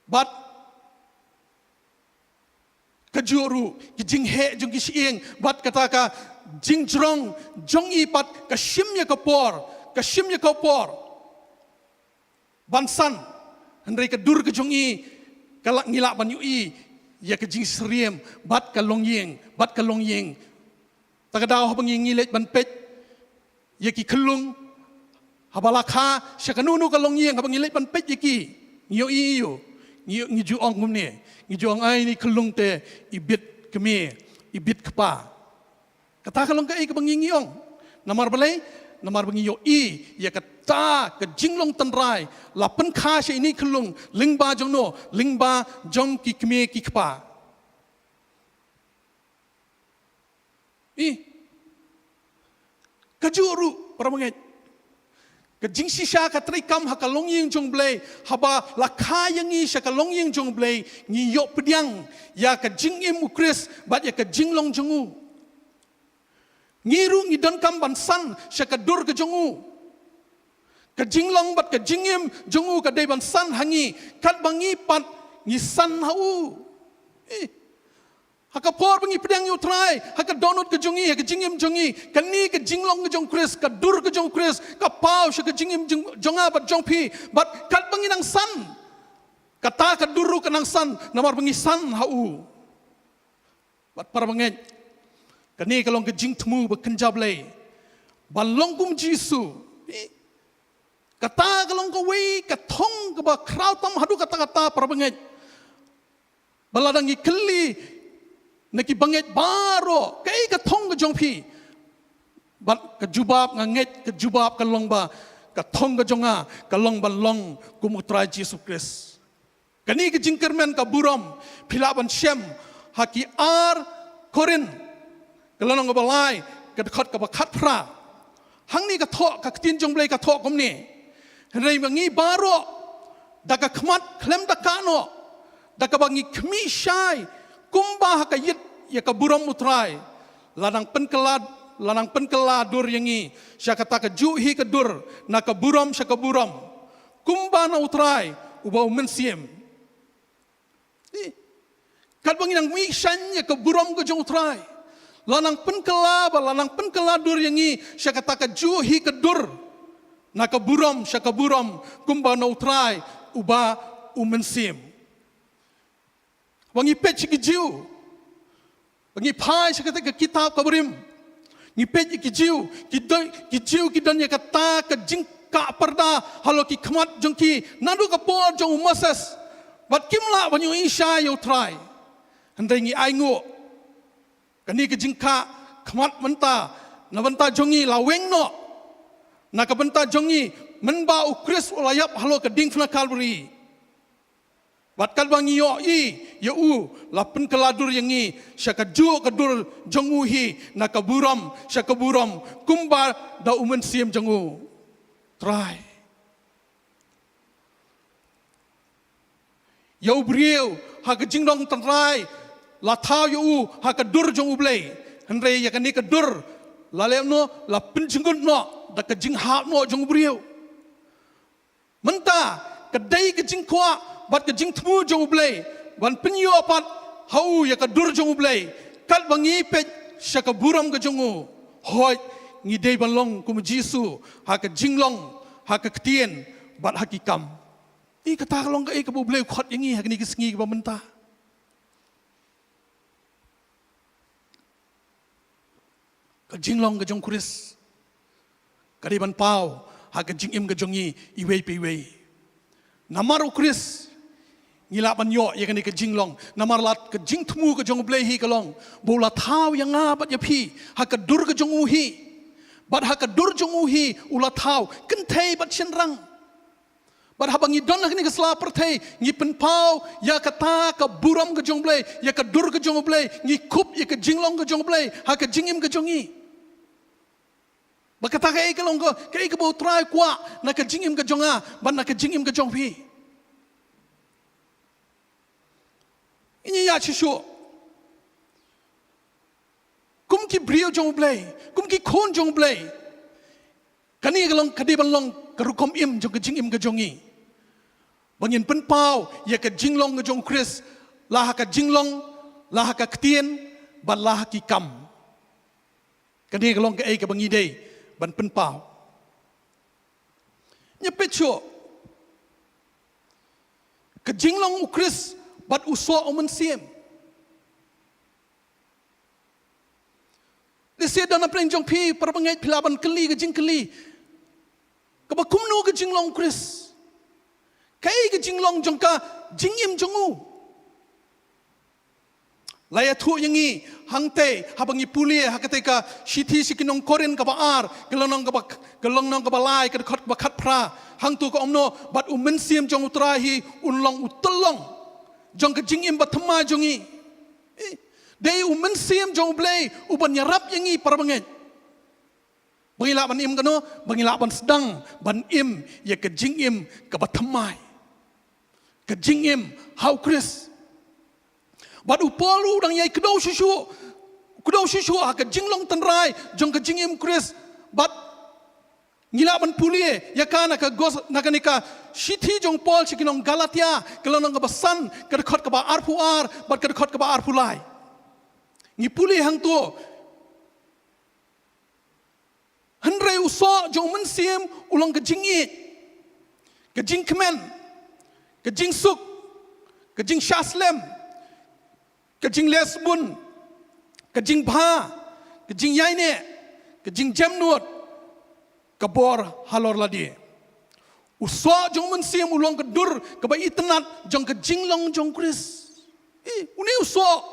Bad kajuh ruh ki jingheh jong ki shyieng, bad kata ka jingjrong jong i pat ka shim ïa ka por, ka shim ïa ka por ban san. Hynrei ka dur ka jong i ka lah, ngi lah ban ïohi ïa ka jingsyriem bad ka longïing, bad ka longïing. Ta ka daw haba ngi, ngi leit ban peit ïa ki khyllung, haba la kha sha kano kano ka longïing, haba ngi leit ban peit ïa ki, ngi ïohi ïa u, ngi, ngi ju ong kumne, ngi ju ong, ai, ini i khyllung te i bit kmie, i bit kpa. Kata ka long kaei kaba ngi, ngi ong. Namar balei? Namar ba ngi ïohi ïa kata ka jinglong tynrai la pynkha sha ine i khyllung lyngba jong no, lyngba jong ki kmie ki kpa. I kajuh ruh para bangeit, ka jingshisha ka treikam ha ka longïing jong U Blei, haba la kha ïa ngi sha ka longïing jong U Blei, ngi ïoh pdiang ïa ka jingim U Khrist bad ïa ka jinglong jong u. Ngi ruh ngi donkam ban san sha ka dur ka jong u. Ka jinglong bad ka jingim jong u ka dei ban san ha ngi, katba ngi pat ngi san ha u. I ha ka por ba ngi pdiang ïa U Trai ha ka dohnud ka jong ngi, ha ka jingim jong ngi, kane ka jinglong ka jong U Khrist, ka dur ka jong U Khrist ka paw sha ka jingim jong, jong nga bad jong phi. Bad katba ngi nang san, kata ka dur ruh ka nang san, namar ba ngi san ha u. Bad para bangeit, kane ka long ka jingthmu ba kynja Blei ban long kum Jisu. I kata ka long kawei ka thong kaba khraw tam haduh katta katta para bangeit. Ba lada ngi kylli na ki bangeit baroh kaei ka thong ka jong phi, bad ka jubab nga ngeit, ka jubab ka long ba ka thong ka jong nga ka long ban long kum U Trai Jisu Khrist. Kane ka jingkyrmen ka burom phi lah ban shem ha ki ar Korinth ka lynnong kaba lai, ka dkhot kaba khatphra. Hangne ka thoh, ka ktien jong U Blei ka thoh kumne: Hynrei ma ngi baroh, da ka khmat khlem da kah noh, da kaba ngi khmih shai kumba ha ka ïit ïa ka burom U Trai, la nang pynkylla, la nang pynkylla dur ïa ngi sha kata kajuh hi ka dur, na ka burom sha ka burom, kumba na U Trai uba U Mynsiem. Katba ngi nang mih shaiñ ïa ka burom ka jong U Trai, la nang pynkylla, ba la nang pynkylla dur ïa ngi sha kata kajuh hi ka dur, na ka burom sha ka burom, kumba na U Trai uba U Mynsiem. Ba ngi peit sha ki Jiw, ba ngi phai sha kata ka kitab ka barim, ngi peit ïa ki Jiw, ki don, ki Jiw ki don ïa kata ka jingkah parda halor ki khmat jong ki naduh ka por jong u Moses. Bad kim lah ban ïohi shai ïa U Trai. Hynrei ngi ainguh, kane ka jingkah khmat mynta na bynta jong ngi la weng noh, na ka bynta jong ngi, mynba U Khrist u la ïap halor ka diengphna Kalbari. Bad katba ngi ïohi ïa u, la pynkylla dur ïa ngi sha kajuh ka dur jong u hi, na ka burom sha ka burom, kumba da U Mynsiem jong U Trai. Ïa u briew ha ka jinglong tynrai la thaw ïa u ha ka dur jong U Blei. Hynrei ïa kane ka dur la leh noh, la pynjyngut noh da ka jinghap noh jong u briew. Mynta ka dei ka jingkwah bad ka jingthmu jong U Blei ban pynïoh pat ha u ïa ka dur jong U Blei. Katba ngi peit sha ka burom ka jong u, hooid, ngi dei ban long kum u Jisu ha ka jinglong, ha ka ktien bad ha ki kam. I kata ka long kaei kaba U Blei u khot ïa ngi ha kane ka sngi kaba mynta. Ka jinglong ka jong U Khrist ka dei ban paw ha ka jingim ka jong ngi iwei pa iwei. Namar U Khrist ngi lah ban ïoh ïa kane ka jinglong. Namar lada ka jingthmu ka jong U Blei hi ka long ba u la thaw ïa nga bad ïa phi ha ka dur ka jong u hi. Bad ha ka dur jong u hi u la thaw kynthei bad shynrang. Bad haba ngi don ha kane ka sla pyrthei, ngi pynpaw ïa kata ka burom ka jong U Blei, ïa ka dur ka jong U Blei, ngi kup ïa ka jinglong ka jong U Blei ha ka jingim ka jong ngi. Ba kata kaei ka long ka, kaei kaba U Trai u kwah na ka jingim ka jong nga bad na ka jingim ka jong phi. Ngi ïa shisha kum ki briew jong U Blei, kum ki khun jong U Blei, kane ka long, ka dei ban long ka rukom im jong ka jingim ka jong ngi, ba ngin pynpaw ïa ka jinglong ka jong U Khrist, la ha ka jinglong, la ha ka ktien bad la ha ki kam. Kane ka long kaei kaba ngi dei ban pynpaw. Ngi peit shuh ka jinglong U Khrist bad u soh U Mynsiem. Lehse don napdeng jong phi para bangeit, phi lah ban kylli ka jingkylli kaba kumno ka jinglong U Khrist. Kaei ka jinglong jong ka jingim jong u. La ïathuh ïa ngi hangtei, haba ngi pule ha katei ka shithi sha ki nong Korinth kaba ar, ka lynnong kaba, ka lynnong kaba lai, ka dkhot kaba khatphra. Hangto ka ong kumno, bad u Mynsiem jong U Trai hi un long u tyllong jong ka jingim bathymmai jong ngi. Eh, dei u Mynsiem jong U Blei uban ïarap ïa ngi para bangeit. Ba ngi lah ban im kano, ba ngi lah ban sdang ban im ïa ka jingim kaba thymmai, ka jingim ha U Khrist. Bad u Paul u dang ïai kdew shuh shuh, kdew shuh shuh ha ka jinglong tynrai jong ka jingim Khrist. Bad ngi lah ban pule ïa ka na ka gos-, na kane ka shithi jong u Paul sha ki nong Galatia, ka lynnong kaba san, ka dkhot kaba arphew ar bad ka dkhot kaba arphew lai. Ngi pule hangto. Hynrei u soh jong u Mynsiem u long ka jingïeit, ka jingkmen, ka jingsuk, ka jingshah slem, ka jingleh sbun, ka jingbha, ka jingïaineh, ka jingjemnud, ka bor halor lade. U soh jong u Mynsiem u long ka dur kaba itynnad jong ka jinglong jong u Khrist. Eh, une u soh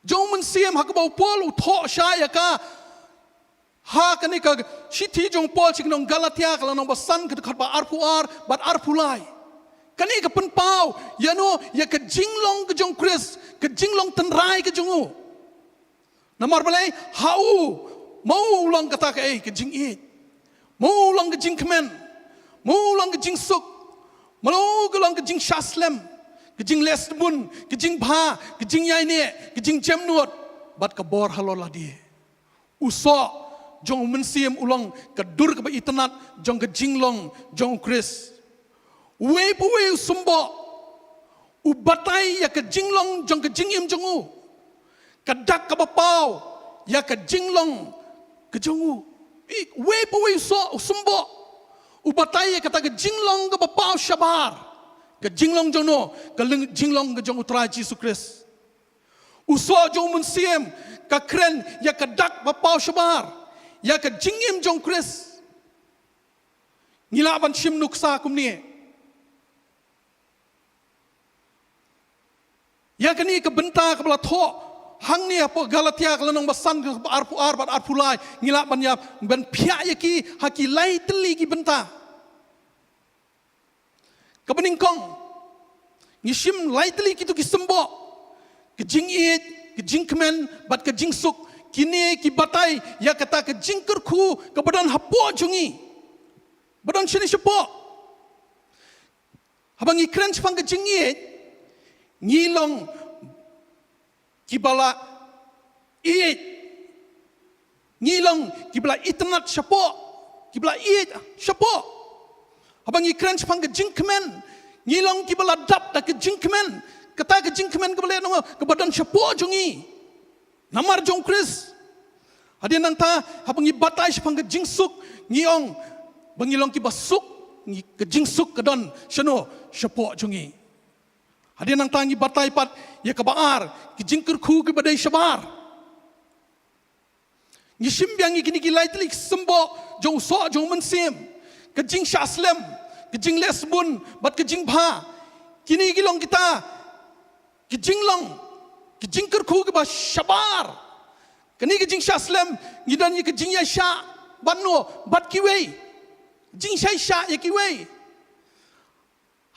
jong u Mynsiem ha kaba u Paul u thoh shai ïa ka ha kane ka shithi jong u Paul sha ki nong Galatia, ka lynnong ba san, ka dkhot ba arphew ar bad arphew lai. Kane ka pynpaw ïa no, ïa ka jinglong ka jong u Khrist, ka jinglong tynrai ka jong u. Namar balei? Ha u, ma u long kata kaei, ka jingïeit. Ma u long ka jingkmen. Ma u long ka jingsuk. Ma u long ka jingshah slem, ka jingleh sbun, ka jingbha, ka jingïaineh, ka jingjemnud bad ka bor halor lade. U soh jong u Mynsiem u long ka dur kaba itynnad jong ka jinglong jong u Khrist. Uwei pa uwei u symboh u batai ïa ka jinglong jong ka jingim jong u. Ka dak kaba paw ïa ka jinglong ka jong u. I, uwei pa uwei u soh, u symboh u batai ïa kata ka jinglong kaba paw shabar. Ka jinglong jong no, ka ling-, jinglong ka jong u Trai Jisu Khrist. U soh jong u Mynsiem ka kren ïa ka dak ba paw shabar ïa ka jingim jong u Khrist. Ngi lah ban shim nuksa kumne. Ïa kane ka bynta kaba la thoh hangne hapoh Galatia ka lynnong ba san, ka arphew ar bad arphew lai, ngi lah ban ïa, ban phiah ïa ki ha ki lai tylli ki bynta. Kaba nyngkong, ngi shim lai tylli kito ki symboh, ka jingïeit, ka jingkmen bad ka jingsuk. Kine ki batai ïa kata ka jingkyrkhu kaba don hapoh jong ngi, ba don shane shapoh. Haba ngi kren shaphang ka jingïeit, ngi long kiba la ïeit. Ngi long kiba la itynnad shapoh, kiba la ïeit shapoh. Haba ngi kren shaphang ka jingkmen, ngi long kiba la dap da ka jingkmen. Kata ka jingkmen kaba leh nongwei, kaba don shapoh jong ngi namar jong u Khrist. Hadien nangta, haba ngi batai shaphang ka jingsuk, ngi ong ba ngi long kiba suk, ngi, ka jingsuk ka don shano, shapoh jong ngi. Hadien nangta ngi batai pat ïa kaba ar, ka jingkyrkhu kaba dei shabar. Ngi shim biang ïa kine ki lai tylli ki symboh jong u soh jong u Mynsiem, ka jingshah slem, ka jingleh sbun bad ka jingbha. Kine ki long kita ki jinglong, ki jingkyrkhu kiba shabar. Kane ka jingshah slem, ngi don ïa ka jingïaishah bad no, bad kiwei. Jingïaishah ïa kiwei.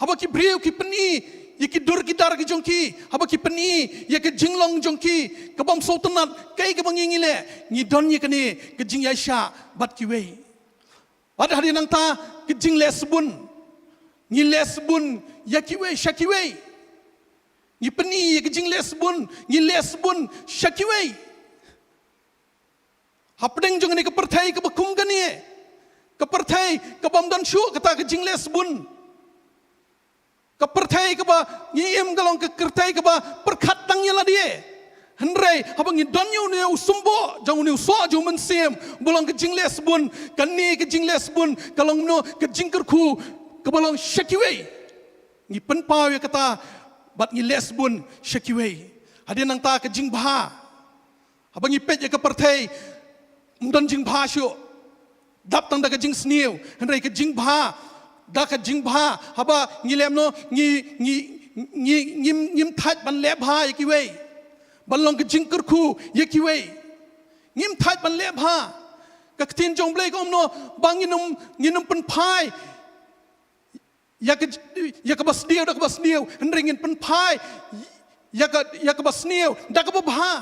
Haba ki briew ki pyni ïa ki dur ki dar ki jong ki, haba ki pyni ïa ka jinglong jong ki ka bym sngewtynnad, kaei kaba ngi, ngi leh, ngi don ïa kane ka jingïaishah bad kiwei. Bad hadien nangta ka jingleh sbun, ngi leh sbun ïa kiwei sha kiwei. Ngi pyni ïa ka jingleh sbun, ngi leh sbun sha kiwei. Hapdeng jong kane ka pyrthei kaba kum kane, ka pyrthei ka bym don shuh kata ka jingleh sbun, ka pyrthei kaba ngi im ka long ka pyrthei kaba pyrkhat tang ïa lade. Hynrei haba ngi don ïa une u symboh jong une u soh jong u Mynsiem, ba long ka jingleh sbun, kane ka jingleh sbun ka long no, ka jingkyrkhu kaba long sha kiwei. Ngi pynpaw ïa kata bad ngi leh sbun sha kiwei. Hadien nangta ka jingbha. Haba ngi peit ïa ka pyrthei, ym don jingbha shuh. Dap tang da ka jingsniew, hynrei ka jingbha, da ka jingbha, haba ngi leh no, ngi, ngi, ngi, ngim, ngim thait ban leh bha ïa kiwei. ban long ka jingkyrkhu ïa kiwei. Ngim thait ban leh bha. Ka ktien jong U Blei ka ong kumno, ba ngin ym, ngin ym pynphai ïa ka, ïa kaba sniew da kaba sniew, hynrei ngin pynphai ïa ka, ïa kaba sniew da kaba bha.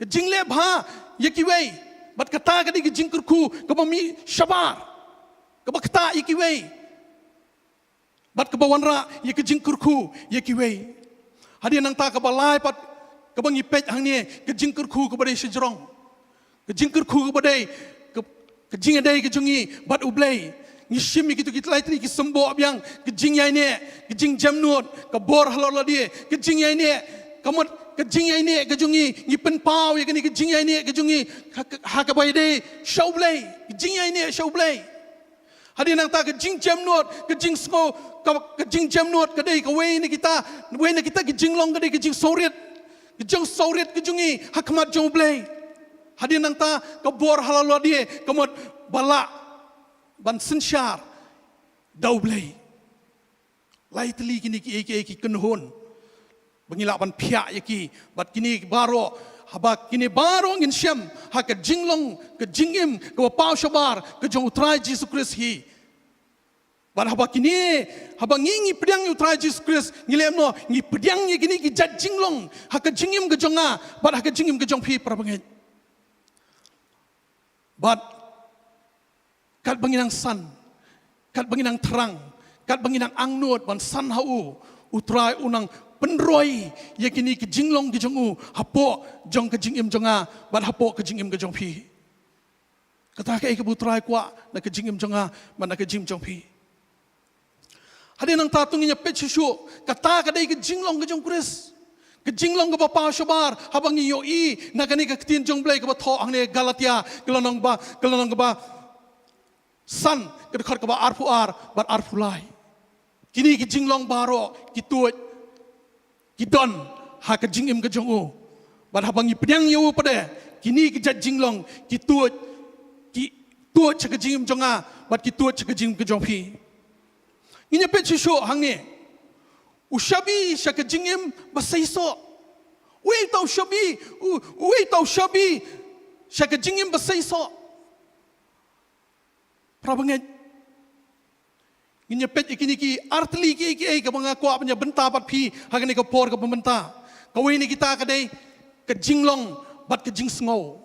Ka jingleh bha ïa kiwei. Bad kata ka dei ka jingkyrkhu kaba mih shabar, kaba ktah ïa kiwei, bad kaba wanrah ïa ka jingkyrkhu ïa kiwei. Hadien nangta kaba lai pat kaba ngi peit hangne, ka jingkyrkhu kaba dei shajrong, ka jingkyrkhu kaba dei ka, ka jingïadei ka jong ngi bad U Blei. Ngi shim ïa kito ki lai tylli ki symboh biang, ka jingïaineh, ka jingjemnud, ka bor halor lade, ka jingïaineh, ka mut ka jingïaineh ka jong ngi, ngi pynpaw ïa kane ka jingïaineh ka jong ngi ha, ha kaba ïadei sha U Blei, ka jingïaineh sha U Blei. Hadien nangta ka jingjemnud, ka jingsngew, ka, ka jingjemnud ka dei kawei na kita, wei na kita ki jinglong ka dei ka jingsngewrit, ka jingsngewrit ka jong ngi ha khmat jong U Blei. Hadien nangta ka bor halor lade, ka mut ba lah ban synshar da U Blei. Lai tylli kine kiei kiei ki kynhun ba ngi lah ban phiah ïa ki. Bad kine baroh, haba kine baroh ngin shem ha ka jinglong, ka jingim kaba paw shabar ka jong U Trai Jisu Khrist hi. Bad haba kine, haba ngi, ngi pdiang ïa U Trai Jisu Khrist, ngi leh kumno, ngi pdiang ïa kine ki jait jinglong ha ka jingim ka jong nga bad ha ka jingim ka jong phi, para bangeit. Bad katba ngi nang san, katba ngi nang thrang, katba ngi nang angnud ban san ha U, U Trai u nang pynroi ïa kine ki jinglong ki jong U hapoh jong ka jingim jong nga bad hapoh ka jingim ka jong phi. Kata kaei kaba U Trai u kwah na ka jingim jong nga bad na ka jingim jong phi. Hadien nangta to ngin ïa peit shuh shuh, kata ka dei ka jinglong ka jong U Khrist, ka jinglong kaba paw shabar. Haba ngi ïohi na kane ka ktien jong U Blei kaba thoh hangne Galatia ka lynnong ba, ka lynnong kaba san, ka dkhot kaba arphew ar bad arphew lai. Kine ki jinglong baroh ki tuid, ki don ha ka jingim ka jong U. Bad haba ngi pdiang ïa U pat, kine ki jait jinglong ki tuid, ki tuid sha ka jingim jong nga bad ki tuid sha ka jingim ka jong phi. Ngin ïa peit shuh shuh hangne. U shabi sha ka jingim ba seisoh. Uei uta u shabi, u, uei uta u shabi sha ka jingim ba seisoh? Para bangeit, ngin ïa peit ïa kine ki artylli kiei kiei kaba nga kwah ban ïa bynta bad phi ha kane ka por kaba mynta. Kawei na kita ka dei ka jinglong bad ka jingsngew.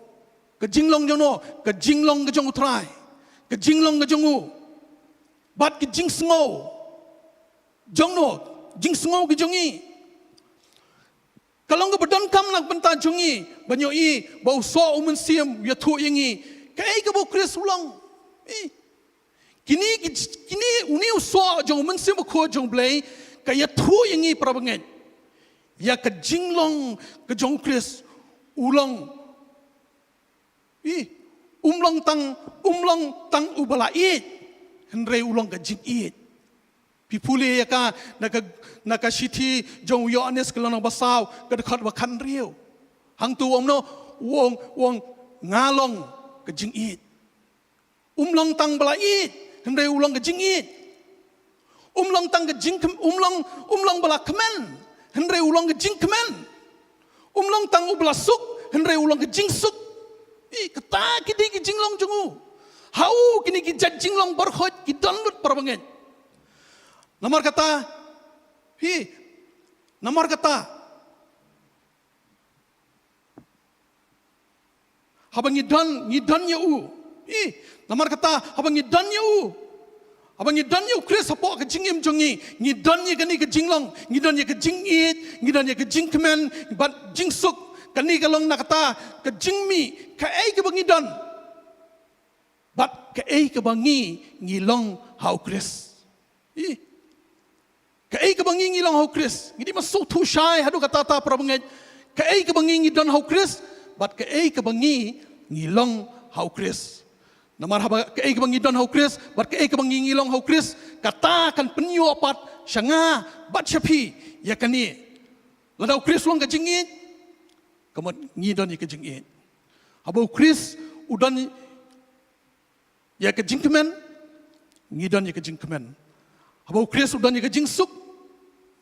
Ka jinglong jong no, ka jinglong ka jong U Trai, ka jinglong ka jong U, bad ka jingsngew jong no, jingsngew ka jong ngi. Ka long kaba donkam na ka bynta jong ngi ban ïohi ba U Soh U Mynsiem u ïathuh ïa ngi kaei kaba U Khrist u long. Eh. Kine ki, kine, une U Soh jong U Mynsiem Bakhuid jong U Blei ka ïathuh ïa ngi, para bangeit, ïa ka jinglong ka jong U Khrist. U long, ih, um long tang, um long tang uba la ïeit, hynrei u long ka jingïeit. Phi pule ïa ka na ka, na ka shithi jong u Ïoannis ka lynnong ba saw, ka dkhot ba khathynriew. Hangto u ong kumno, u ong, u ong, nga long ka jingïeit. Um long tang ba la ïeit, hynrei u long ka jingïeit. Um long tang ka jingkmen, um long, um long ba la kmen, hynrei u long ka jingkmen. Um long tang uba la suk, hynrei u long ka jingsuk. Ih, kata ki dei ki jinglong jong U. Ha U kine ki jait jinglong baroh ki don lut, para bangeit. Namar kata, hi, namar kata, haba ngi don, ngi don ïa U. Ih, namar kata, haba ngi don ïa U, haba ngi don ïa U Khrist hapoh ka jingim jong ngi, ngi don ïa kane ka jinglong, ngi don ïa ka jingïeit, ngi don ïa ka jingkmen bad jingsuk. Kane ka long na kata ka jingmih kaei kaba ngi don bad kaei kaba ngi, ngi long ha U Khrist. Ih. Kaei kaba ngi, ngi long ha U Khrist. Ngi dei ban sngewthuh shai haduh katta katta, para bangeit. Kaei kaba ngi, ngi don ha U Khrist bad kaei kaba ngi, ngi long ha U Khrist. Namar haba kaei kaba ngi don ha U Khrist bad kaei kaba ngi, ngi long ha U Khrist, kata kan pynïoh pat sha nga bad sha phi ïa kane. Lada U Khrist u long ka jingïeit, ka mut ngi don ïa ka jingïeit. Haba U Khrist u don ïa ka jingkmen, ngi don ïa ka jingkmen. Haba U Khrist u don ïa ka jingsuk,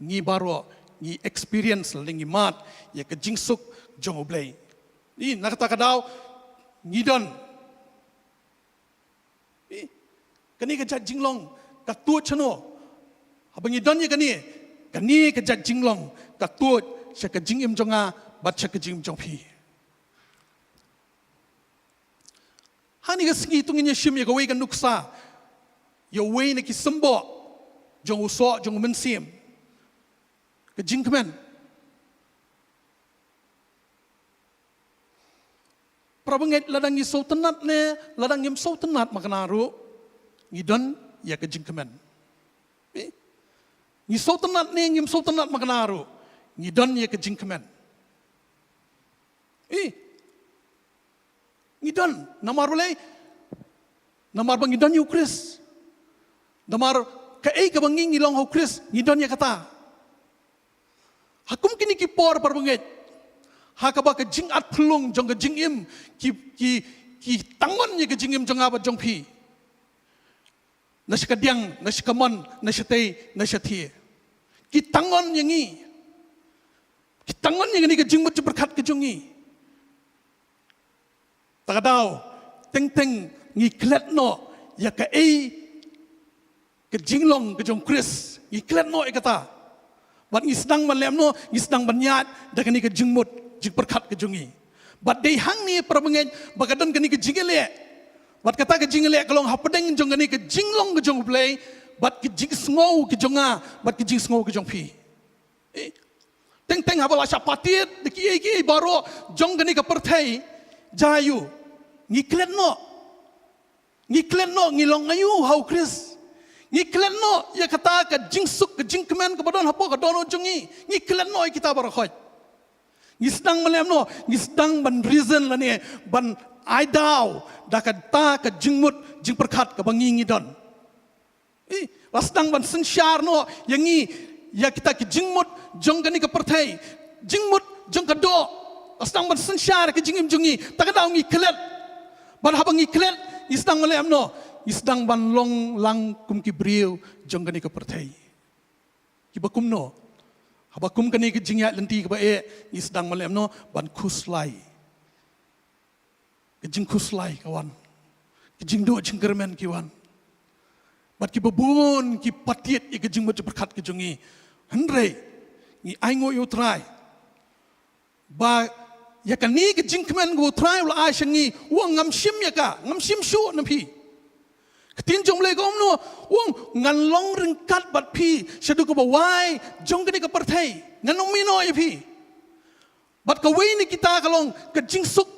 ngi baroh ngi experience lane ngi mad ïa ka jingsuk jong U Blei. Ni na kata ka daw ngi don. Ni, kane ka jait jinglong ka tuid shano? Haba ngi don ïa kane, kane ka jait jinglong ka tuid sha ka jingim jong nga bad sha ka jingim jong phi. Hangne ka sngi to ngin ïa shim ïa kawei ka nuksa, ïa uwei na ki symboh jong u soh jong u mynsiem. Ka jingkmen. Para bangeit, lada ngi sngewtynnat ne lada ngim sngewtynnat makna ruh, ngi don ïa ka jingkmen. Eh? Ngi sngewtynnat ne ngim sngewtynnat makna ruh, ngi don ïa ka jingkmen. Eh? Ngi don, namar balei? Namar ba ngi don ïa u Khrist. Namar kaei kaba ngi ngi long ha u Khrist, ngi don ïa kata. Ha kum kine ki por, para bangeit, ha kaba ka jingatphyllung jong ka jingim ki, ki, ki tangon ïa ka jingim jong nga bad jong phi. Na sha ka diang, na sha ka mon, na sha tei, na sha thiah. Ki tangon ïa ngi. Ki tangon ïa ngi, ka jingmut jingpyrkhat ka jong ngi. Ta ka daw, teng teng ngi klet noh ïa kaei ka jinglong ka jong u Khrist, ngi klet noh ïa kata. Bad ngi sdang ban leh kumno? Ngi sdang ban ïaid da kane ka jingmut jingpyrkhat ka jong ngi. Bad dei hangne, para bangeit, ba ka don kane ka jingïaleh. Bad kata ka jingïaleh ka long hapdeng jong kane ka jinglong ka jong U Blei bad ka jingsngew ka jong nga bad ka jingsngew ka jong phi. Eh, teng teng haba la shah patiat da kiei kiei baroh jong kane ka pyrthei jong ngi, ngi klet noh. Ngi klet noh ngi long aïu ha u Khrist. Ngi klet noh ïa kata ka jingsuk ka jingkmen kaba don hapoh ka dohnud jong ngi. Ngi klet noh ïa kita baroh khoit. Ngi sdang ban leh kumno? Ngi sdang ban reason lane ban ai daw da kata ka jingmut jingpyrkhat kaba ngi ngi don. Eh, la sdang ban synshar noh ïa ngi ïa kita ki jingmut jong kane ka pyrthei, jingmut jong ka doh. La sdang ban synshar ïa ka jingim jong ngi, ta ka daw ngi klet. Bad haba ngi klet, ngi sdang ban leh kumno? Ngi sdang ban long lang kum ki briew jong kane ka pyrthei. Kiba kumno? Haba kum kane ka jingïaid lynti kaba eh, ngi sdang ban leh kumno? Ban khuslai. Ka jingkhuslai ka wan. Ka jingduh jingkyrmen ki wan. Bad kiba bun ki patiat ïa ka jingmut jingpyrkhat ka jong ngi. Hynrei ngi ainguh ïa U Trai ba ïa kane ka jingkmen kaba U Trai u la ai sha ngi, u ong, ngam shim ïa ka, ngam shim shuh na phi. Ka ktien jong U Blei ka ong kumno? U ong, ngan long ryngkat bad phi shaduh kaba wai jong kane ka pyrthei. Ngan ym ïehnoh ïa phi. Bad kawei na kita ka long ka jingsuk.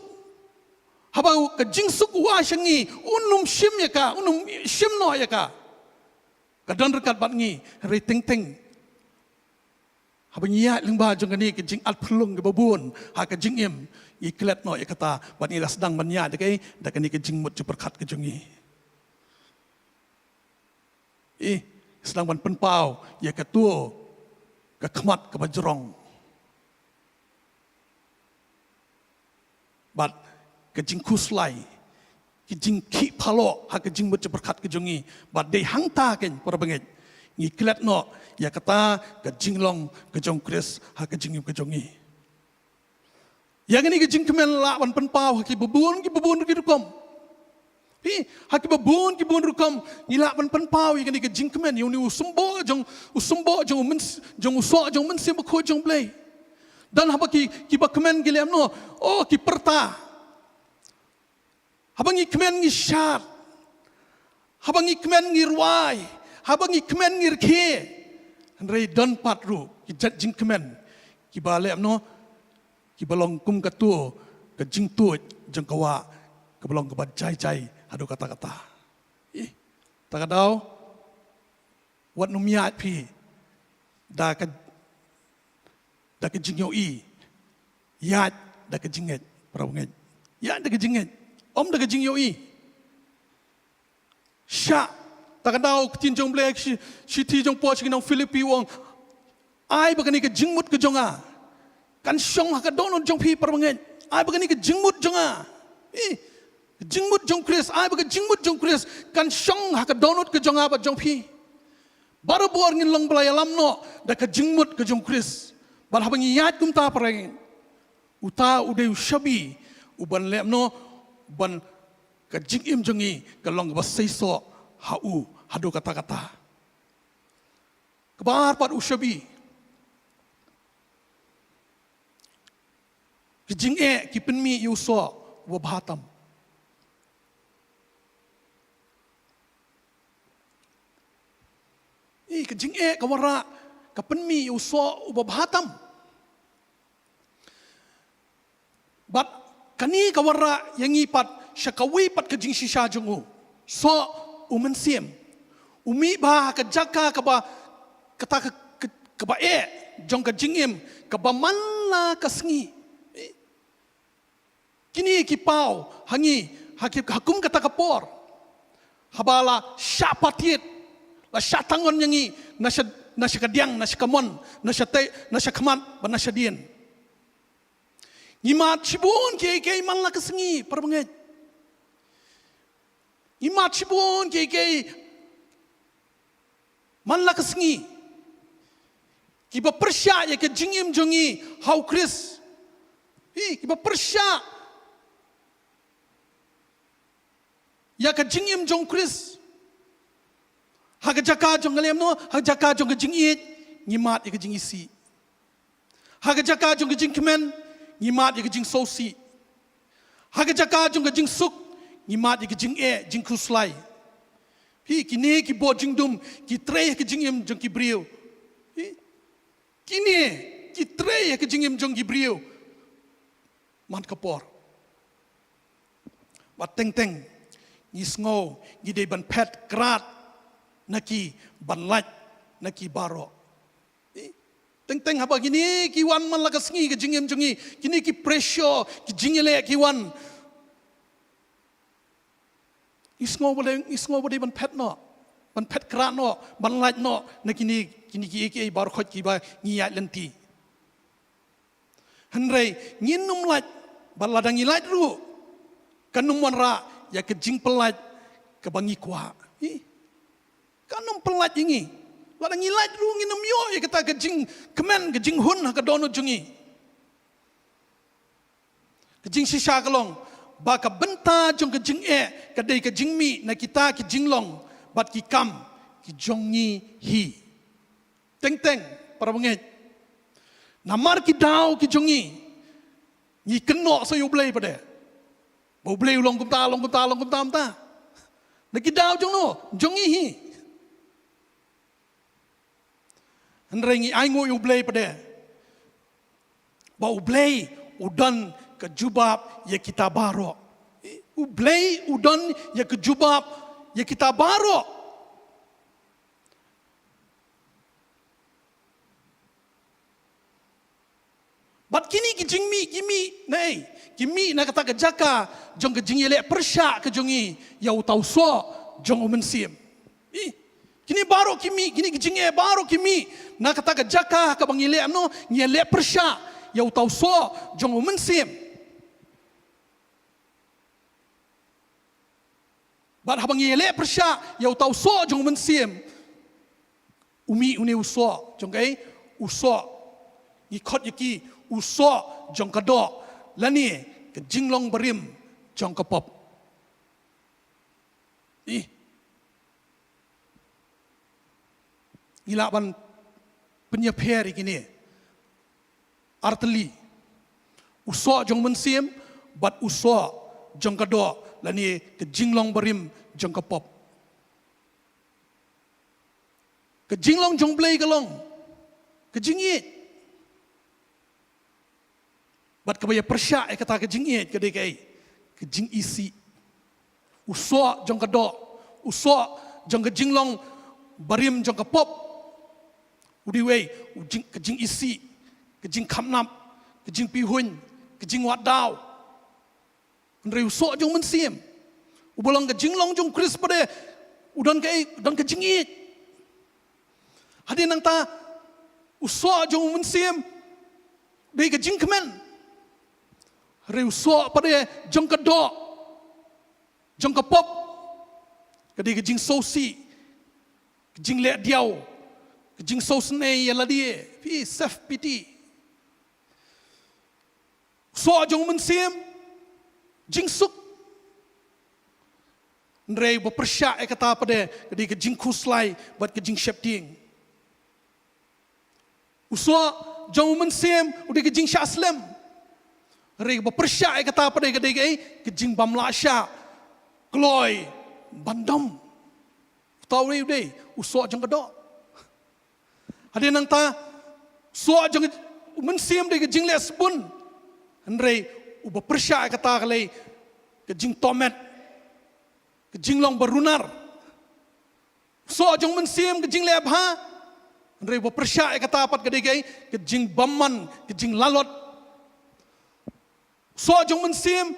Haba ka jingsuk u ai sha ngi, un ym shim ïa ka, un ym shim noh ïa ka. Ka don ryngkat bad ngi, hynrei teng teng haba ngi ïaid lyngba jong kane ka jingatphyllung kaba bun ha ka jingim, ngi klet noh ïa kata, bad ngi la sdang ban ïaid da kaei? Da kane ka jingmut jingpyrkhat ka jong ngi. Eh, sdang ban pynpaw ïa kato ka khmat kaba jrong. Bad ka jingkhuslai, ka jingkhih phalok ha ka jingmut jingpyrkhat ka jong ngi. Bad dei hangta keiñ, para bangeit, ngi klet noh ïa kata ka jinglong ka jong u Khrist ha ka jingim ka jong ngi. Ïa kane ka jingkmen lah ban pynpaw ha kiba bun kiba bun ki rukom. Phi, ha kiba bun kiba bun rukom ngi lah ban pynpaw ïa kane ka jingkmen, ïa une u symboh jong, u symboh jong u myns-, jong u soh jong u Mynsiem Bakhuid jong U Blei. Don haba ki, kiba kmen ki leh kumno? Oh, ki pyrta. Haba ngi kmen ngi shad. Haba ngi kmen ngi rwai. Haba ngi kmen ngi rkhie. Hynrei don pat ruh ki jait jingkmen kiba leh kumno? Kiba long kum kato ka jingtuid jong ka wah kaba long kaba jai jai haduh katta katta. Ih, ta ka daw, wat nym ïaid phi da ka, da ka jingïohi. Ïaid da ka jingngeit, para bangeit. Ïaid da ka jingngeit, ym da ka jingïohi. Shah, ta ka daw ka ktien jong U Blei, shi-, shithi jong u Paul sha ki nong Philippi u ong, ai ba kane ka jingmut ka jong nga kan shong ha ka dohnud jong phi, para bangeit. Ai ba kane ka jingmut jong nga, eh, ka jingmut jong u Khrist, ai ba ka jingmut jong u Khrist kan shong ha ka dohnud ka jong nga bad jong phi. Barabor ngin long ba la ïalam noh da ka jingmut ka jong u Khrist. Bad haba ngi ïaid kumta, pareng, uta u dei u shabi uban leh kumno ban ka jingim jong ngi ka long kaba seisoh ha u haduh katta katta. Kaba ar pat u shabi, ka jingeh ki pynmih ïa u soh uba bha tam. Ï, ka jingeh ka wanrah ka pynmih ïa u soh uba bha tam. Bad kane ka wanrah ïa ngi pat sha kawei pat ka jingshisha jong u, soh u mynsiem. U mih bha ha ka jaka kaba, kata ka, ka, kaba eh jong ka jingim, kaba man la ka sngi. Kine ki paw ha ngi, ha ki, ha kum kata ka por, haba la shah patied, la shah tangon ïa ngi na sha, na sha kadiang, na sha kamon, na sha tei, na sha khmat, bad na sha dien. Ngi mad shibun kiei kiei man la ka sngi, para bangeit. Ngi mad shibun kiei kiei man la ka sngi kiba pyrshah ïa ka jingim jong ngi ha u Khrist. Ï, kiba pyrshah ïa ka jingim jong u Khrist. Ha ka jaka jong ka lem no, ha ka jaka jong ka jingïeit, ngi mad ïa ka jingisih. Ha ka jaka jong ka jingkmen, ngi mad ïa ka jingsngewsih. Ha ka jaka jong ka jingsuk, ngi mad ïa ka jingeh, jingkhuslai. Phi, kine ki bor jingdum ki trei ha ka jingim jong ki briew. Phi, kine ki trei ha ka jingim jong ki briew man ka por. Bad teng teng ngi sngew ngi dei ban phet krad na ki, ban lait na ki baroh. Teng teng haba kine ki wan man la ka sngi ka jingim jong ngi, kine ki pressure, ki jingïaleh ki wan, ngi sngew ba dei, ngi sngew ba dei ban phet noh, ban phet krad noh, ban lait noh na kine, kine kiei kiei baroh khoit kiba ngi ïaid lynti. Hynrei ngin ym lait, bad lada ngi lait ruh, kan ym wanrah ïa ka jingpyllait kaba ngi kwah. Ih, kan ym pyllait ïa ngi. Lada ngi lait ruh, ngin ym ïoh ïa kata ka jingkmen, ka jinghun ha ka dohnud jong ngi. Ka jingshisha ka long ba ka bynta jong ka jingeh ka dei ka jingmih na kita ki jinglong bad ki kam ki jong ngi hi. Teng teng, para bangeit, namar ki daw ki jong ngi, ngi kynnoh sa ïa U Blei pat de. Ba U Blei u long kumta, long kumta, long kumta, kumta. Na ki daw jong no, jong ngi hi. Hynrei ngi ainguh ïa U Blei pat de ba U Blei u don ka jubab ïa kita baroh. U Blei u don ïa ka jubab ïa kita baroh. Bad kine ki jingmih ki mih na ei? Ki mih na kata ka jaka jong ka jingïaleh pyrshah ka jong ngi ïa uta u soh jong u mynsiem. Ih, kine baroh ki mih, kine ki jingeh baroh ki mih na kata ka jaka kaba ngi leh, no, ngi ïaleh pyrshah ïa uta u soh jong u mynsiem. Bad haba ngi ïaleh pyrshah ïa uta u soh jong u mynsiem, u mih une u soh jong ka, u soh, ngi khot ïa ki u soh jong ka doh lane ka jinglong barim jong ka pop. Ih. Ngi lah ban pynïapher ïa kine artylli. U soh jong u mynsiem bad u soh jong ka doh lane ka jinglong barim jong ka pop. Ka jinglong jong U Blei ka long ka jingïeit. Bad kaba ïa pyrshah ïa kata ka jingïeit ka dei kaei? Ka jingisih. U soh jong ka doh, u soh jong ka jinglong barim jong ka pop, u dei uei? U jing, ka jingisih, ka jingkhapnap, ka jingpihuiñ, ka jingwad daw. Hynrei u soh jong u mynsiem, uba long ka jinglong jong u Khrist pat de, u don kaei? U don ka jingïeit. Hadien nangta, u soh jong u mynsiem dei ka jingkmen. Hynrei u soh pat de jong ka doh, jong ka pop, ka dei ka jingsngewsih, ka jingleh diaw, ka jingsngewsynei ïa lade, phi, self pity. Soh jong u Mynsiem, jingsuk. Hynrei ba pyrshah ïa kata pat de ka dei ka jingkhuslai bad ka jingsheptieng. U soh jong u Mynsiem u dei ka jingshah slem. Hynrei ba pyrshah ïa kata pat de ka dei ka, eh, ka jingbym lah shah kloi ban dom. Uta u dei, u dei u soh jong ka doh. Hadien nangta, soh jong u Mynsiem dei ka jingleh sbun. Hynrei uba pyrshah ïa kata ka dei ka jingtohmet, ka jinglong ba runar. Soh jong u Mynsiem ka jingleh bha. Hynrei uba pyrshah ïa kata pat ka dei ka, ka jingbymman, ka jinglalot. Soh jong u Mynsiem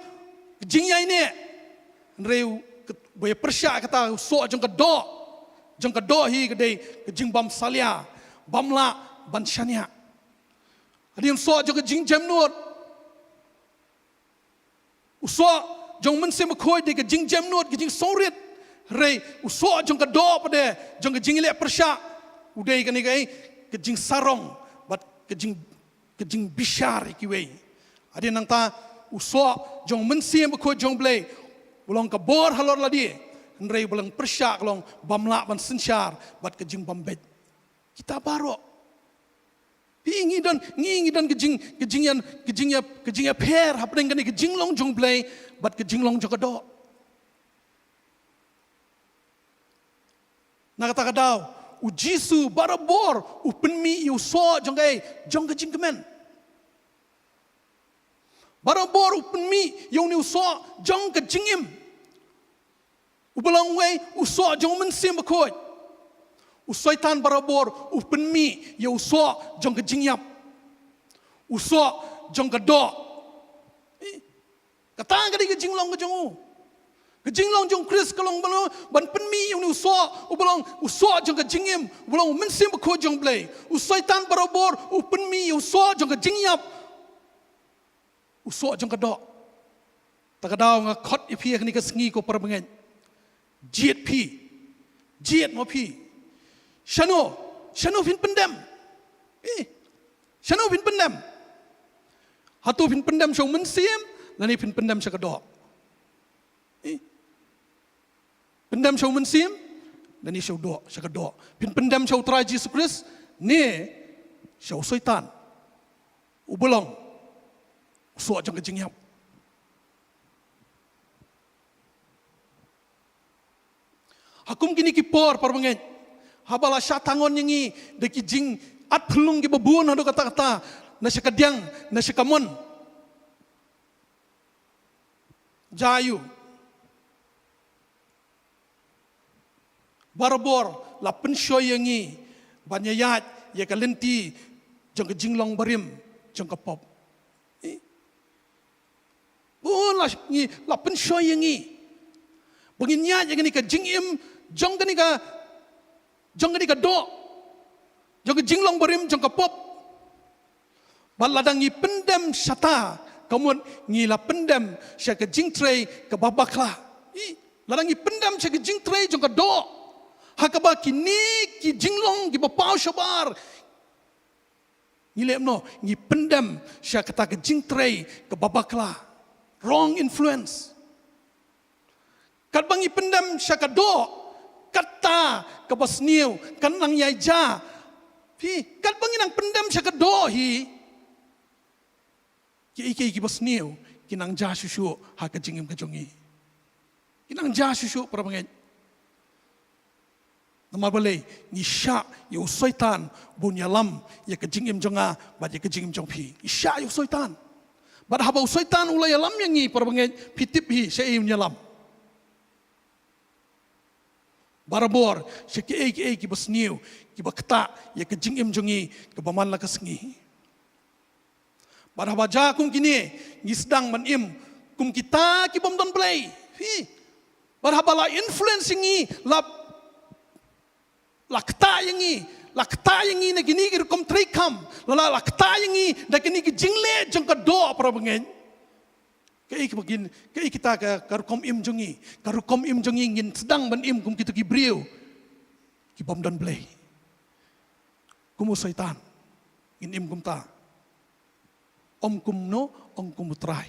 ka jingïaineh. Hynrei u, ka, ba ïa pyrshah kata u soh jong ka doh. Jong ka doh hi ka dei ka jingbym salia, bym lah ban shaniah. Hadien soh jong ka jingjemnud. U soh jong u Mynsiem Bakhuid dei ka jingjemnud, ka jingsngewrit. Hynrei u soh jong ka doh pat de, jong ka jingïaleh pyrshah, u dei kane ka, eh, ka jingsarong bad ka jing ka jingbishar ïa kiwei. Hadien nangta u soh jong u Mynsiem Bakhuid jong u Blei u long ka bor halor lade, hynrei ba long pyrshah ka long bym lah ban synshar bad ka jingbym beit. Kita baroh. Phi ngi don, ngi ngi don ka jing, ka jingïa, ka jingïa, ka jingïapher hapdeng kane ka jinglong jong u Blei bad ka jinglong jong ka doh. Na kata ka daw, u Jisu barabor u pynmih ïa u soh jong ka, jong ka jingkmen. Barabor u pynmih ïa une u soh jong ka jingim. Uba long uwei u soh jong u Mynsiem Bakhuid. U Soitan barabor u pynmih ïa u soh jong ka jingïap. U soh jong ka doh. Eh, Kata ka dei ka jinglong ka jong u. Ka jinglong jong u Khrist ka long ba long ban pynmih ïa une u soh, uba long u soh jong ka jingim, uba long u Mynsiem Bakhuid jong u Blei. U Soitan barabor u pynmih ïa u soh jong ka jingïap. U soh jong ka doh. Ta ka daw nga khot ïa phi ha kane ka sngi ko para bangeit. Jied phi. Jied mo phi. Shano, shano phin pyndem. Eh, shano phin pyndem. Hato phin pyndem sha u Mynsiem, lane phin pyndem sha ka doh. Eh. Pyndem sha u Mynsiem, lane sha u doh, sha ka doh. Phin pyndem sha u Trai Jisu Khrist, ne sha u Soitan. Uba long u soh jong ka jingïap. Ha kum kine ki por para bangeit, haba la shah tang on ïa ngi da ki jingat phyllung kiba bun haduh katta katta, na sha ka diang, na sha ka mon. Jia aiu? Barabor la pynshoi ïa ngi ban ïaid ïa ka lynti jong ka jinglong barim jong ka pop. Eh? Bun la ngi, la pynshoi ïa ngi ba ngin ïaid ïa kane ka jingim jong kane ka, jong kane ka doh, jong ka jinglong barim jong ka pop. Bad lada ngi pyndem shata, ka mut ngi la pyndem sha ka jingtrei kaba bakla. Ih, lada ngi pyndem sha ka jingtrei jong ka doh, ha kaba kine ki jinglong kiba paw shabar, ngi leh kumno? Ngi pyndem sha kata ka jingtrei kaba bakla. Wrong influence. Katba ngi pyndem sha ka doh, kata kaba sniew kan nang ïai jia. Phi, katba ngi nang pyndem sha ka doh hi, kiei kiei kiba sniew ki nang jia shuh shuh ha ka jingim ka jong ngi. Ki nang jia shuh shuh para bangeit. Namar balei? Ngi shah ïa u Soitan ba un ïalam ïa ka jingim jong nga bad ïa ka jingim jong phi. Ngi shah ïa u Soitan. Bad haba u Soitan u la ïalam ïa ngi para bangeit, phi tip hi shaei un ïalam. Barabor sha kiei kiei kiba sniew, kiba ktah ïa ka jingim jong ngi kaba man la ka sngi. Bad haba jia kum kine, ngi sdang ban im kum kita kibym don Blei. Hi. Bad haba la influence ïa ngi, la, la ktah ïa ngi, la ktah ïa ngi na kine ki rukom treikam, la, la, la ktah ïa ngi na kine ki jingleh jong ka doh para bangeit. Kaei kaba ngin, kaei kita ka, ka rukom im jong ngi, ka rukom im jong ngi, ngin sdang ban im kum kito ki briew kibym don Blei. Kum u Soitan. Ngin im kumta. Ym kumno, ong kum u Trai.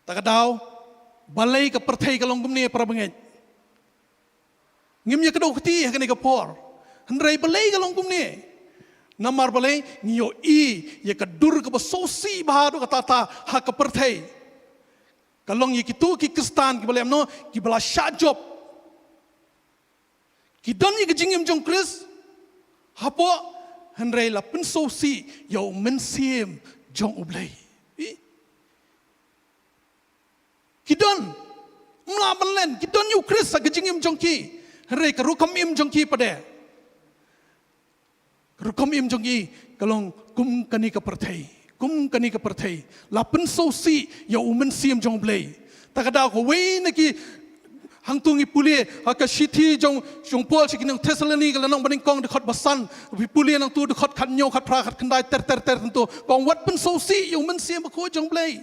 Ta ka daw, balei ka pyrthei ka long kumne para bangeit. Ngim ïa kdew kti ha kane ka por. Hynrei balei ka long kumne. Namar balei ngi ïohi ïa ka dur kaba sngewsih bha haduh katta katta ha ka pyrthei. Ka long ïa kito ki Khristan kiba leh kumno, kiba la shah jop. Ki don ïa ka jingim jong Khrist hapoh, hynrei la pynsngewsih ïa u Mynsiem jong U Blei. Ih. Ki don, ym lah ban len, ki don ïa u Khrist ha ka jingim jong ki. Hynrei ka rukom im jong ki pat de, ka rukom im jong ki ka long kum kane ka pyrthei, kum kane ka pyrthei. La pynsngewsih ïa u Mynsiem jong U Blei. Ta ka daw kawei na ki, hangto ngi pule ha ka shithi jong, jong Paul sha ki nong Thessaloni ka lynnong banyngkong dkhot ba san, ngi pule nangto dkhot khathynñiew, khatphra, khatkhyndai, ter ter ter, hangto ka ong wat pynsngewsih ïa u Mynsiem Bakhuid jong U Blei.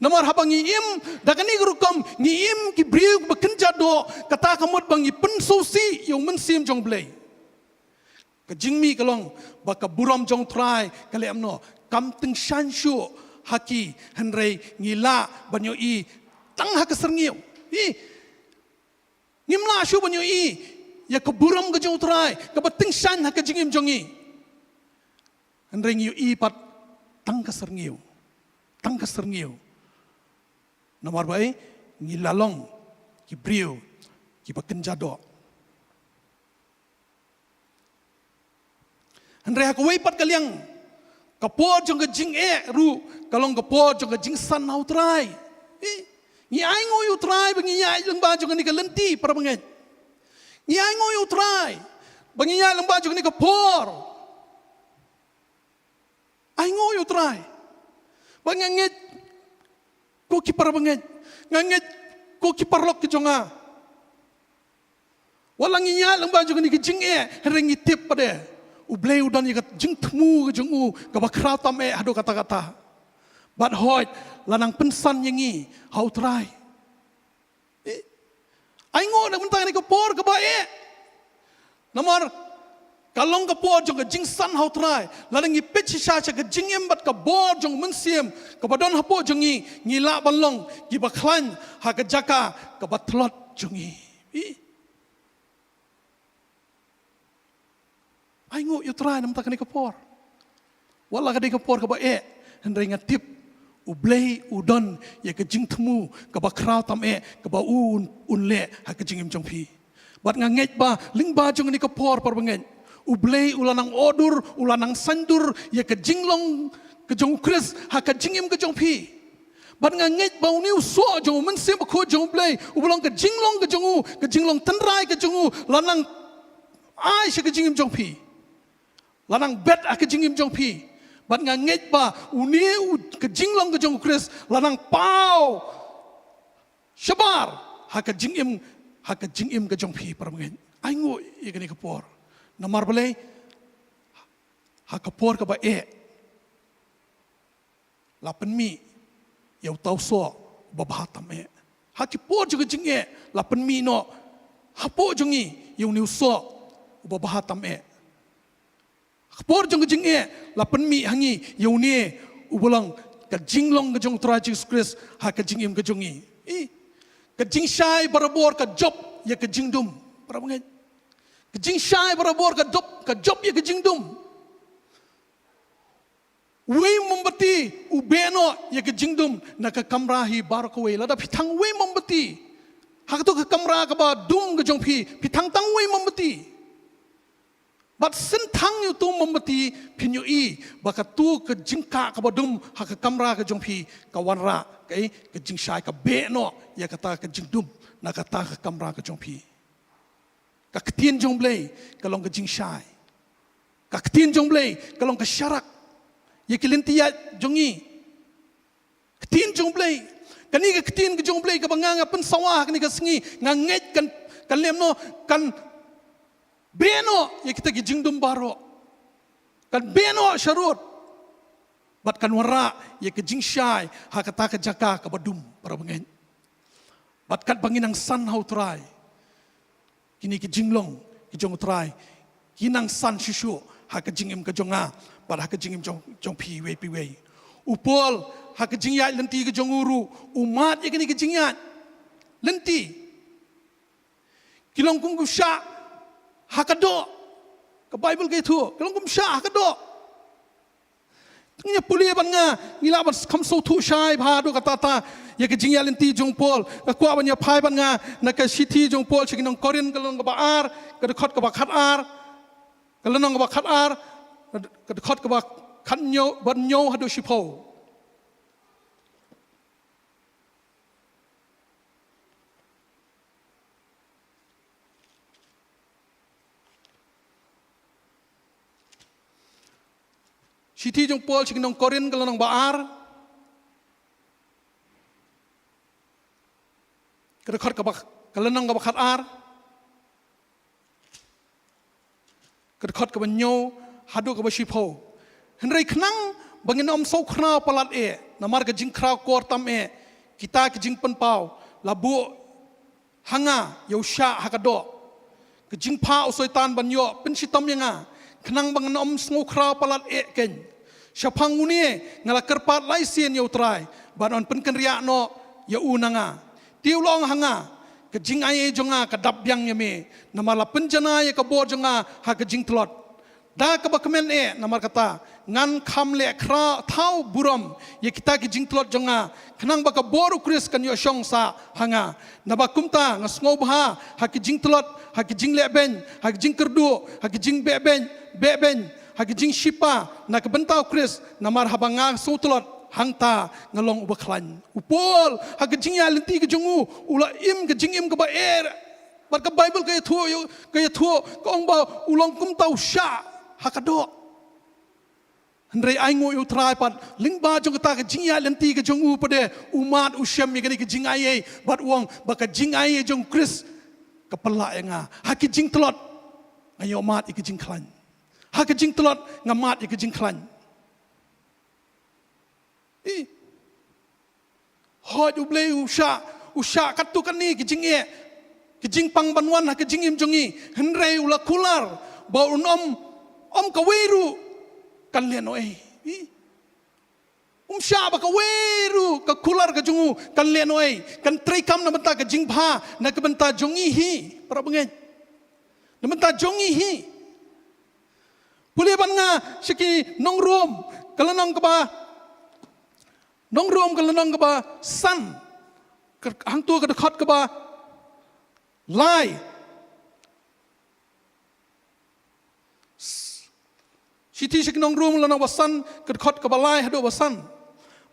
Namar haba ngi im da kane ka rukom, ngi im ki briew ba kynja doh, kata ka mut ba ngi pynsngewsih ïa u Mynsiem jong U Blei. Ka jingmih ka long ba ka burom jong U Trai ka leh kumno, kam tyngshaiñ shuh ha ki, hynrei ngi lah ban ïohi tang ha ka syrngiew. Ih. Ngim lah shuh ban ïohi ïa ka burom ka jong U Trai kaba tyngshaiñ ha ka jingim jong ngi. Hynrei ngi ïohi pat tang ka syrngiew. Tang ka syrngiew. Namar ba ei, ngi la long ki briew kiba kynja doh. Hynrei ha kawei pat ka liang, ka por jong ka jingeh ruh ka long ka por jong ka jingsan ha U Trai. Ih, ngi ainguh ïa U Trai ba ngi ïaid lyngba jong kane ka lynti, para bangeit. Ngi ainguh ïa U Trai ba ngi ïaid lyngba jong kane ka por. Ainguh ïa U Trai. Ba nga ngeit, ko ki para bangeit, nga ngeit, ko ki paralok ki jong nga. Wat la ngi ïaid lyngba jong kane ka jingeh, hynrei ngi tip pat de U Blei u don ïa ka jingthmu ka jong u kaba khraw tam eh haduh katta katta. Bad hooid, la nang pynsan ïa ngi ha U Trai. Ih. Ainguh na ka bynta kane ka por kaba eh. Namar ka long ka por jong ka jingsan ha U Trai. Lada ngi peit shisha sha ka jingim bad ka bor jong U Mynsiem kaba don hapoh jong ngi, ngi lah ban long kiba khlaiñ ha ka jaka kaba tlot jong ngi. Ih. Ainguh ïa U Trai na ka bynta kane ka por. Wat la ka dei ka por kaba eh, hynrei nga tip U Blei u don ïa ka jingthmu kaba khraw tam eh kaba u un, un leh ha ka jingim jong phi. Bad nga ngeit ba lyngba jong kane ka por, para bangeit, U Blei u la nang order, u la nang saiñdur ïa ka jinglong ka jong U Khrist ha ka jingim ka jong phi. Bad nga ngeit ba une u soh jong U Mynsiem Bakhuid jong U Blei, uba long ka jinglong ka jong u, ka jinglong tynrai ka jong u, la nang ai sha ka jingim jong phi. La nang bet ha ka jingim jong phi. Bad nga ngeit ba une u, ka jinglong ka jong U Khrist la nang paw shabar ha ka jingim, ha ka jingim ka jong phi, para bangeit. Ainguh ïa kane ka por. Namar balei, ha ka por kaba eh, la pynmih ïa uta u soh uba bha tam eh. Ha ki por jong ka jingeh la pynmih noh hapoh jong ngi ïa une u soh uba bha tam eh. Ha ka por jong ka jingeh la pynmih ha ngi ïa une uba long ka jinglong ka jong U Trai Jisu Khrist ha ka jingim ka jong ngi. Ih, ka jingshai barabor ka jop ïa ka jingdum, para bangeit. Ka jingshai barabor ka jop, ka jop ïa ka jingdum. Uwei u mombati u beh noh ïa ka jingdum na ka kamra hi baroh kawei. Lada phi thang uwei u mombati ha kato ka kamra kaba dum ka jong phi, phi thang tang uwei u mombati. Bad shen thang ïa uto u mombati, phin ïohi ba kato ka jingkah kaba dum ha ka kamra ka jong phi ka wanrah, kaei, ka jingshai, ka beh noh ïa kata ka jingdum na kata ka kamra ka jong phi. Ka ktien jong U Blei ka long ka jingshai. Ka ktien jong U Blei ka long ka sharak ïa ki lynti ïaid jong ngi. Ktien jong U Blei. Kane ka ktien ka jong U Blei kaba nga, nga pynsawa ha kane ka sngi, nga ngeit kan, kan leh kumno, kan beh noh ïa kita ki jingdum baroh. Kan beh noh sharud. Bad kan wanrah ïa ka jingshai ha kata ka jaka kaba dum, para bangeit. Bad katba ngi nang san ha U Trai, kine ki jinglong ki jong U Trai ki nang san shuh shuh Ha ka jingim ka jong nga, bad ha ka jingim jong, jong phi iwei pa iwei. U Paul, ha ka jingïaid lynti ka jong u ruh, u mad ïa kane ka jingïaid lynti. Ki long kum ki shah ha ka doh. Ka Baibl ka ïathuh, ki long kum shah ha ka doh. Ngi pule bad nga, ngi lah ban kham sngewthuh shai bha haduh katta katta ïa ka jingïaid lynti jong u Paul. Nga kwah ban ïa phai bad nga na ka shithi jong u Paul sha ki nong Korinth, ka lynnong kaba ar, ka dkhot kaba khatar, ka lynnong kaba khatar, ka dkhot kaba khathynñiew, ba hynñiew haduh shiphew. Shithi jong u Paul sha ki nong Korinth, ka lynnong ba ar, ka dkhot kaba, ka lynnong kaba khatar, ka dkhot kaba hynñiew haduh kaba shiphew. Hynrei khnang ba ngin ym sngewkhraw palat eh, namar ka jingkhraw kor tam eh, kita ki jingpynpaw la buh ha nga ïa u shah ha ka doh. Ka jingphah u Soitan ban ïoh pynshitom ïa nga, khnang ba ngan ym sngewkhraw palat eh keiñ. Shaphang une nga la kyrpad lai sien ïa u Trai ban wan pynkynriah noh ïa u na nga. Te u la ong ha nga, ka jingaiei jong nga ka dap biang ïa me, namar la pynjanai ïa ka bor jong nga ha ka jingtlot. Da kaba kmen eh, namar kata ngan kham leh khraw thaw burom ïa kita ki jingtlot jong nga, khnang ba ka bor u Khrist kan ïoh shong sah ha nga. Naba kumta nga sngewbha ha ki jingtlot, ha ki jingleh beiñ, ha ki jingkyrduh, ha ki jingbeh beiñ, beh beiñ, ha ki jingshipa na ka bynta u Khrist, namar haba nga sngewtlot hangta nga long uba khlaiñ. U Paul, ha ka jingïaid lynti ka jong u, u la im ka jingim kaba eh. Bad ka Baibl ka ïathuh, ka ïathuh, ka ong ba u long kumta u shah ha ka doh. Hynrei ainguh ïa u Trai pat, lyngba jong kata ka jingïaid lynti ka jong u pat de, u mad u shem ïa kane ka jingaiei, bad u ong ba ka jingaiei jong u Khrist ka pynlah ïa nga. Ha ki jingtlot nga ïoh mad ïa ka jingkhlaiñ. Ha ka jingtlot nga mad ïa ka jingkhlaiñ. I. Hooid, U Blei u shah, u shah katto katne ki jingeh, ki jingpang ban wan ha ka jingim jong ngi, hynrei u la kular ba un ym, ym kawei ruh kan leh noh ei. I. Um shah ba kawei ruh ka kular ka jong u kan leh noh ei, kan treikam na bynta ka jingbha na ka bynta jong ngi hi, para bangeit. Na bynta jong ngi hi. Pule bad nga sha ki nong Rom, ka lynnong kaba, nong Rom ka lynnong kaba san, ka, hangto ka dkhot kaba lai. Shithi sha ki nong Rom lynnong ba san, ka dkhot kaba lai haduh ba san.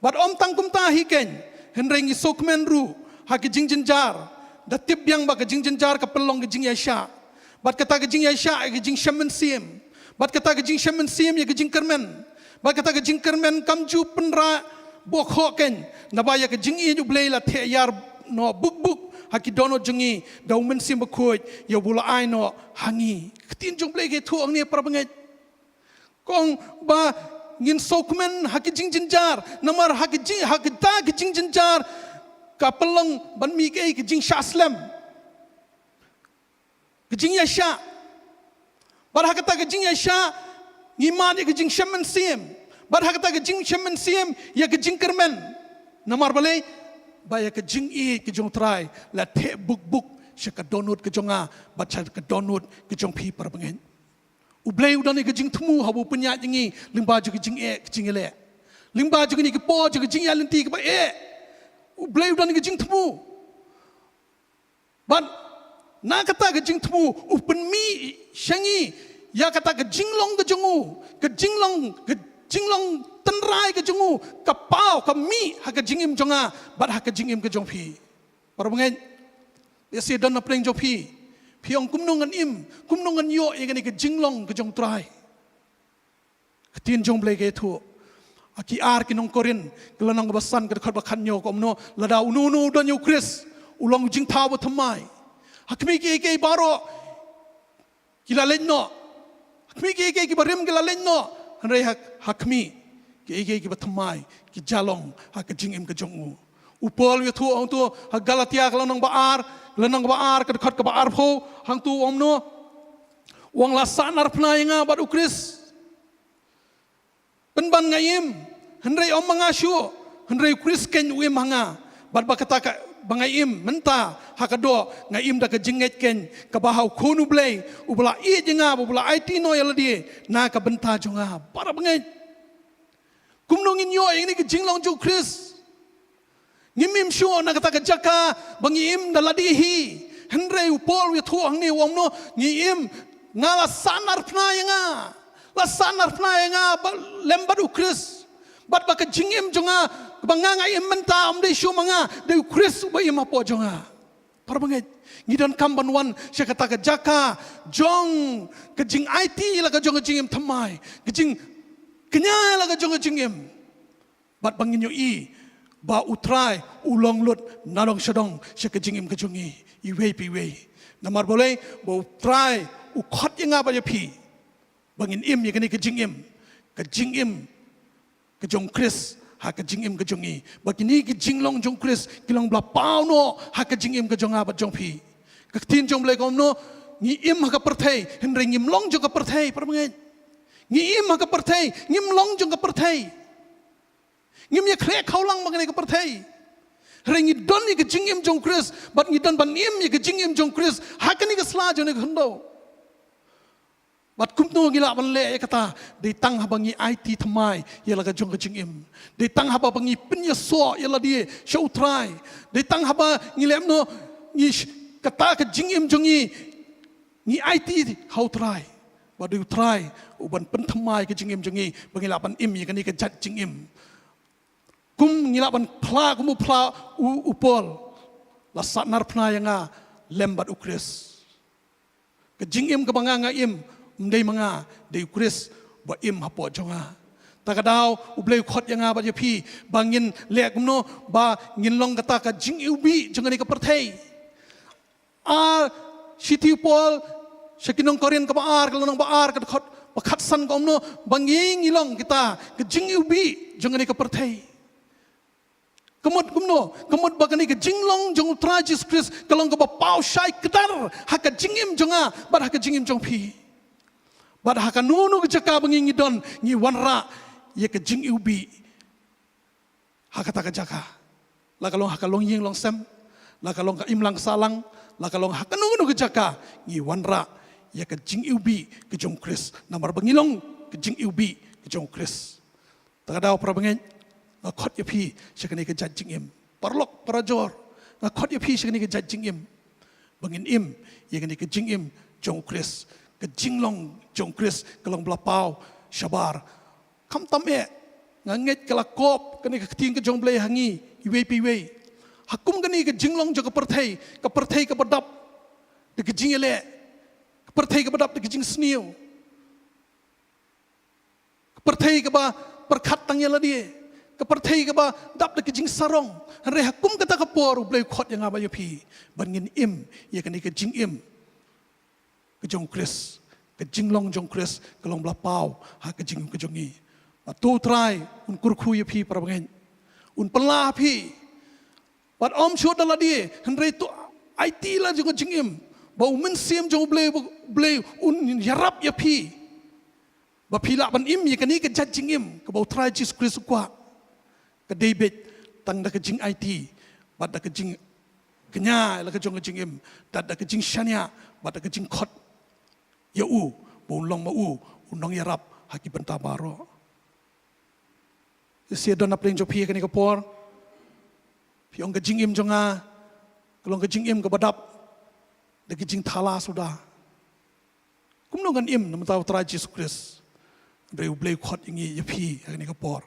Bad ym tang kumta hi keiñ, hynrei ngi sngewkmen ruh ha ki jingjynjar, da tip biang ba ka jingjynjar ka pynlong ka jingïaishah. Bad kata ka jingïaishah ïa ka jingshem mynsiem. Bad kata ka jingshem mynsiem ïa ka jingkyrmen. Bad kata ka jingkyrmen kam ju pynrah bohkhoh keiñ, naba ïa ka jingïeit U Blei la theh ïar noh buk buk ha ki dohnud jong ngi da U Mynsiem Bakhuid ïa uba u la ai noh ha ngi. Ka ktien jong U Blei ka ïathuh hangne, para bangeit. Ka ong ba ngin sngewkmen ha ki jingjynjar, namar ha ki jing, ha kita ki jingjynjar ka pynlong ban mih kaei, ka jingshah slem, ka jingïaishah. Bad ha kata ka jingïaishah ngi mad ïa ka jingshem mynsiem. Bad ha kata ka jingshem mynsiem ïa ka jingkyrmen. Namar balei? Ba ïa ka jingïeit ka jong U Trai la theh buk buk sha ka dohnud ka jong nga bad sha ka dohnud ka jong phi, para bangeit. U Blei u don ïa ka jingthmu haba u pynïaid ïa ngi lyngba jong ka jingeh ka jingïaleh, lyngba jong kine ki por jong ka jingïaid lynti kaba eh. U Blei u don ïa ka jingthmu. Bad na kata ka jingthmu u pynmih sha ngi ïa kata ka jinglong ka jong u, ka jinglong, ka jinglong tynrai ka jong u, ka paw, ka mih ha ka jingim jong nga bad ha ka jingim ka jong phi. Para bangeit, lehse don na pdeng jong phi, phi ong, kumno ngan im, kumno ngan ïoh ïa kane ka jinglong ka jong U Trai. Ka ktien jong U Blei ka ïathuh ha ki ar ki nong Korinth, ka lynnong kaba san, ka dkhot ba khathynñiew, ka ong kumno, lada uno uno u don ïa U Khrist, u long u jingthaw bathymmai. Ha khmih kiei kiei baroh ki la leit noh. Ha khmih kiei kiei kiba rim ki la leit noh. Hynrei ha, ha khmih kiei kiei kiba thymmai ki jia long ha ka jingim ka jong u. U Paul u ïathuh hangto ha Galatia ka lynnong ba ar, lynnong ba ar, ka dkhot kaba arphew, hangto u ong kumno? U ong, la sahnarphna ïa nga bad U Khrist. Pynban nga im, hynrei ym ma nga shuh, hynrei u Khrist keiñ u im ha nga. Bad ba kata kaba nga im mynta ha ka doh, nga im da ka jingngeit keiñ kaba ha u Khun u Blei, uba la ïeit ïa nga, uba la aiti noh ïa lade na ka bynta jong nga. Para bangeit, kumno ngin ïoh ïa kane ka jinglong jong u Khrist? Ngim im shuh na kata ka jaka ba ngi im da lade hi. Hynrei u Paul u ïathuh hangne u ong kumno, ngi im, nga la sahnarphna ïa nga. La sahnarphna ïa nga ba lem bad u Khrist. Bad ba ka jingim jong nga, ba nga nga im mynta, ym dei shuh ma nga, dei u Khrist uba im hapoh jong nga. Para bangeit, ngi donkam ban wan sha kata ka jaka jong ka jingaiti la ka jong ka jingim thymmai, ka jingkñia la ka jong ka jingim. Bad ba ngin ïohi ba u Trai u long lut nadong shadong sha ka jingim ka jong ngi iwei pa iwei. Namar balei? Ba u Trai u khot ïa nga bad ïa phi ba ngin im ïa kane ka jingim, ka jingim ka jong u Khrist ha ka jingim ka jong ngi. Ba kine ki jinglong jong u Khrist ki long ba la paw noh ha ka jingim ka jong nga bad jong phi. Ka ktien jong u Blei ka ong kumno, ngi im ha ka pyrthei, hynrei ngim long jong ka pyrthei, para bangeit. Ngi im ha ka pyrthei, ngim long jong ka pyrthei. Ngim ïakhleh khawlang bad kane ka pyrthei. Hynrei ngi don ïa ka jingim jong u Khrist, bad ngi don ban im ïa ka jingim jong u Khrist ha kane ka sla jong kane ka khyndew. Bad kumno ngi lah ban leh ïa kata? Dei tang haba ngi aiti thymmai ïa la ka jong ka jingim. Dei tang haba ba ngi pynïasoh ïa lade sha u Trai. Dei tang haba ngi leh kumno, ngi sh-, kata ka jingim jong ngi, ngi aiti ha u Trai. Ba dei u Trai uban pynthymmai ka jingim jong ngi ba ngi lah ban im ïa kane ka jait jingim. Kum ngi lah ban phla, kum u phla u, u Paul, la sahnarphna ïa nga lem bad u Khrist. Ka jingim kaba nga nga im, ym dei ma nga, dei u Khrist ba im hapoh jong nga. Ta ka daw u Blei u khot ïa nga bad ïa phi ba ngin leh kumno, ba ngin long kata ka jingiwbih jong kane ka pyrthei. Ar, shithi u Paul sha ki nong Korinth kaba ar, ka lynnong ba ar, ka dkhot ba khatsan ka ong kumno, ba ngi ngi long kita ka jingiwbih jong kane ka pyrthei. Ka mut kumno? Ka mut ba kane ka jinglong jong u Trai Jisu Khrist ka long kaba paw shai kdar ha ka jingim jong nga bad ha ka jingim jong phi. Bad ha kano kano ka jaka ba ngi ngi don, ngi wanrah ïa ka jingiwbih ha kata ka jaka. La ka long ha ka longïing longsem, la ka long ka imlang sahlang, la ka long ha kano kano ka jaka, ngi wanrah ïa ka jingiwbih ka jong u Khrist. Namar ba ngi long ka jingiwbih ka jong u Khrist. Ta ka daw, para bangeit, nga khot ïa phi sha kane ka jait jingim. Paralok, parajor, nga khot ïa phi sha kane ka jait jingim ba ngin im ïa kane ka jingim jong u Khrist. Ka jinglong jong u Khrist ka long ba la paw shabar. Khamtam eh, nga ngeit ka la kop kane ka ktien ka jong u Blei ha ngi iwei pa iwei. Ha kum kane ka jinglong jong ka pyrthei, ka pyrthei kaba dap da ka jingïaleh, ka pyrthei kaba dap da ka jingsniew, ka pyrthei kaba pyrkhat tang ïa lade, ka pyrthei kaba dap da ka jingsarong. Hynrei ha kum kata ka por u Blei u khot ïa nga bad ïa phi ban ngin im ïa kane ka jingim ka jong u Khrist, ka jinglong jong u Khrist ka long ba la paw ha ka jingim ka jong ngi. Bad to u Trai un kyrkhu ïa phi, para bangeit, un pynlah ha phi. Bad ym shuh da lade, hynrei to aiti la jong ka jingim, ba u Mynsiem jong u Blei, Blei un ïarap ïa phi ba phi lah ban im ïa kane ka jait jingim kaba u Trai Jisu Khrist u kwah. Ka dei beit tang da ka jingaiti bad da ka jingkñia la ka jong ka jingim, da, da ka jingshaniah bad da ka jingkhot ïa u ba un long ma u u nongïarap ha ki bynta baroh. Ïa shi don na pdeng jong phi kane ka por, phi ong ka jingim jong nga ka long ka jingim kaba dap da ka jingthala suda. Kumno ngan im na bynta u Trai Jisu Khrist? Hynrei u Blei u khot ïa ngi, ïa phi, ha kane ka por.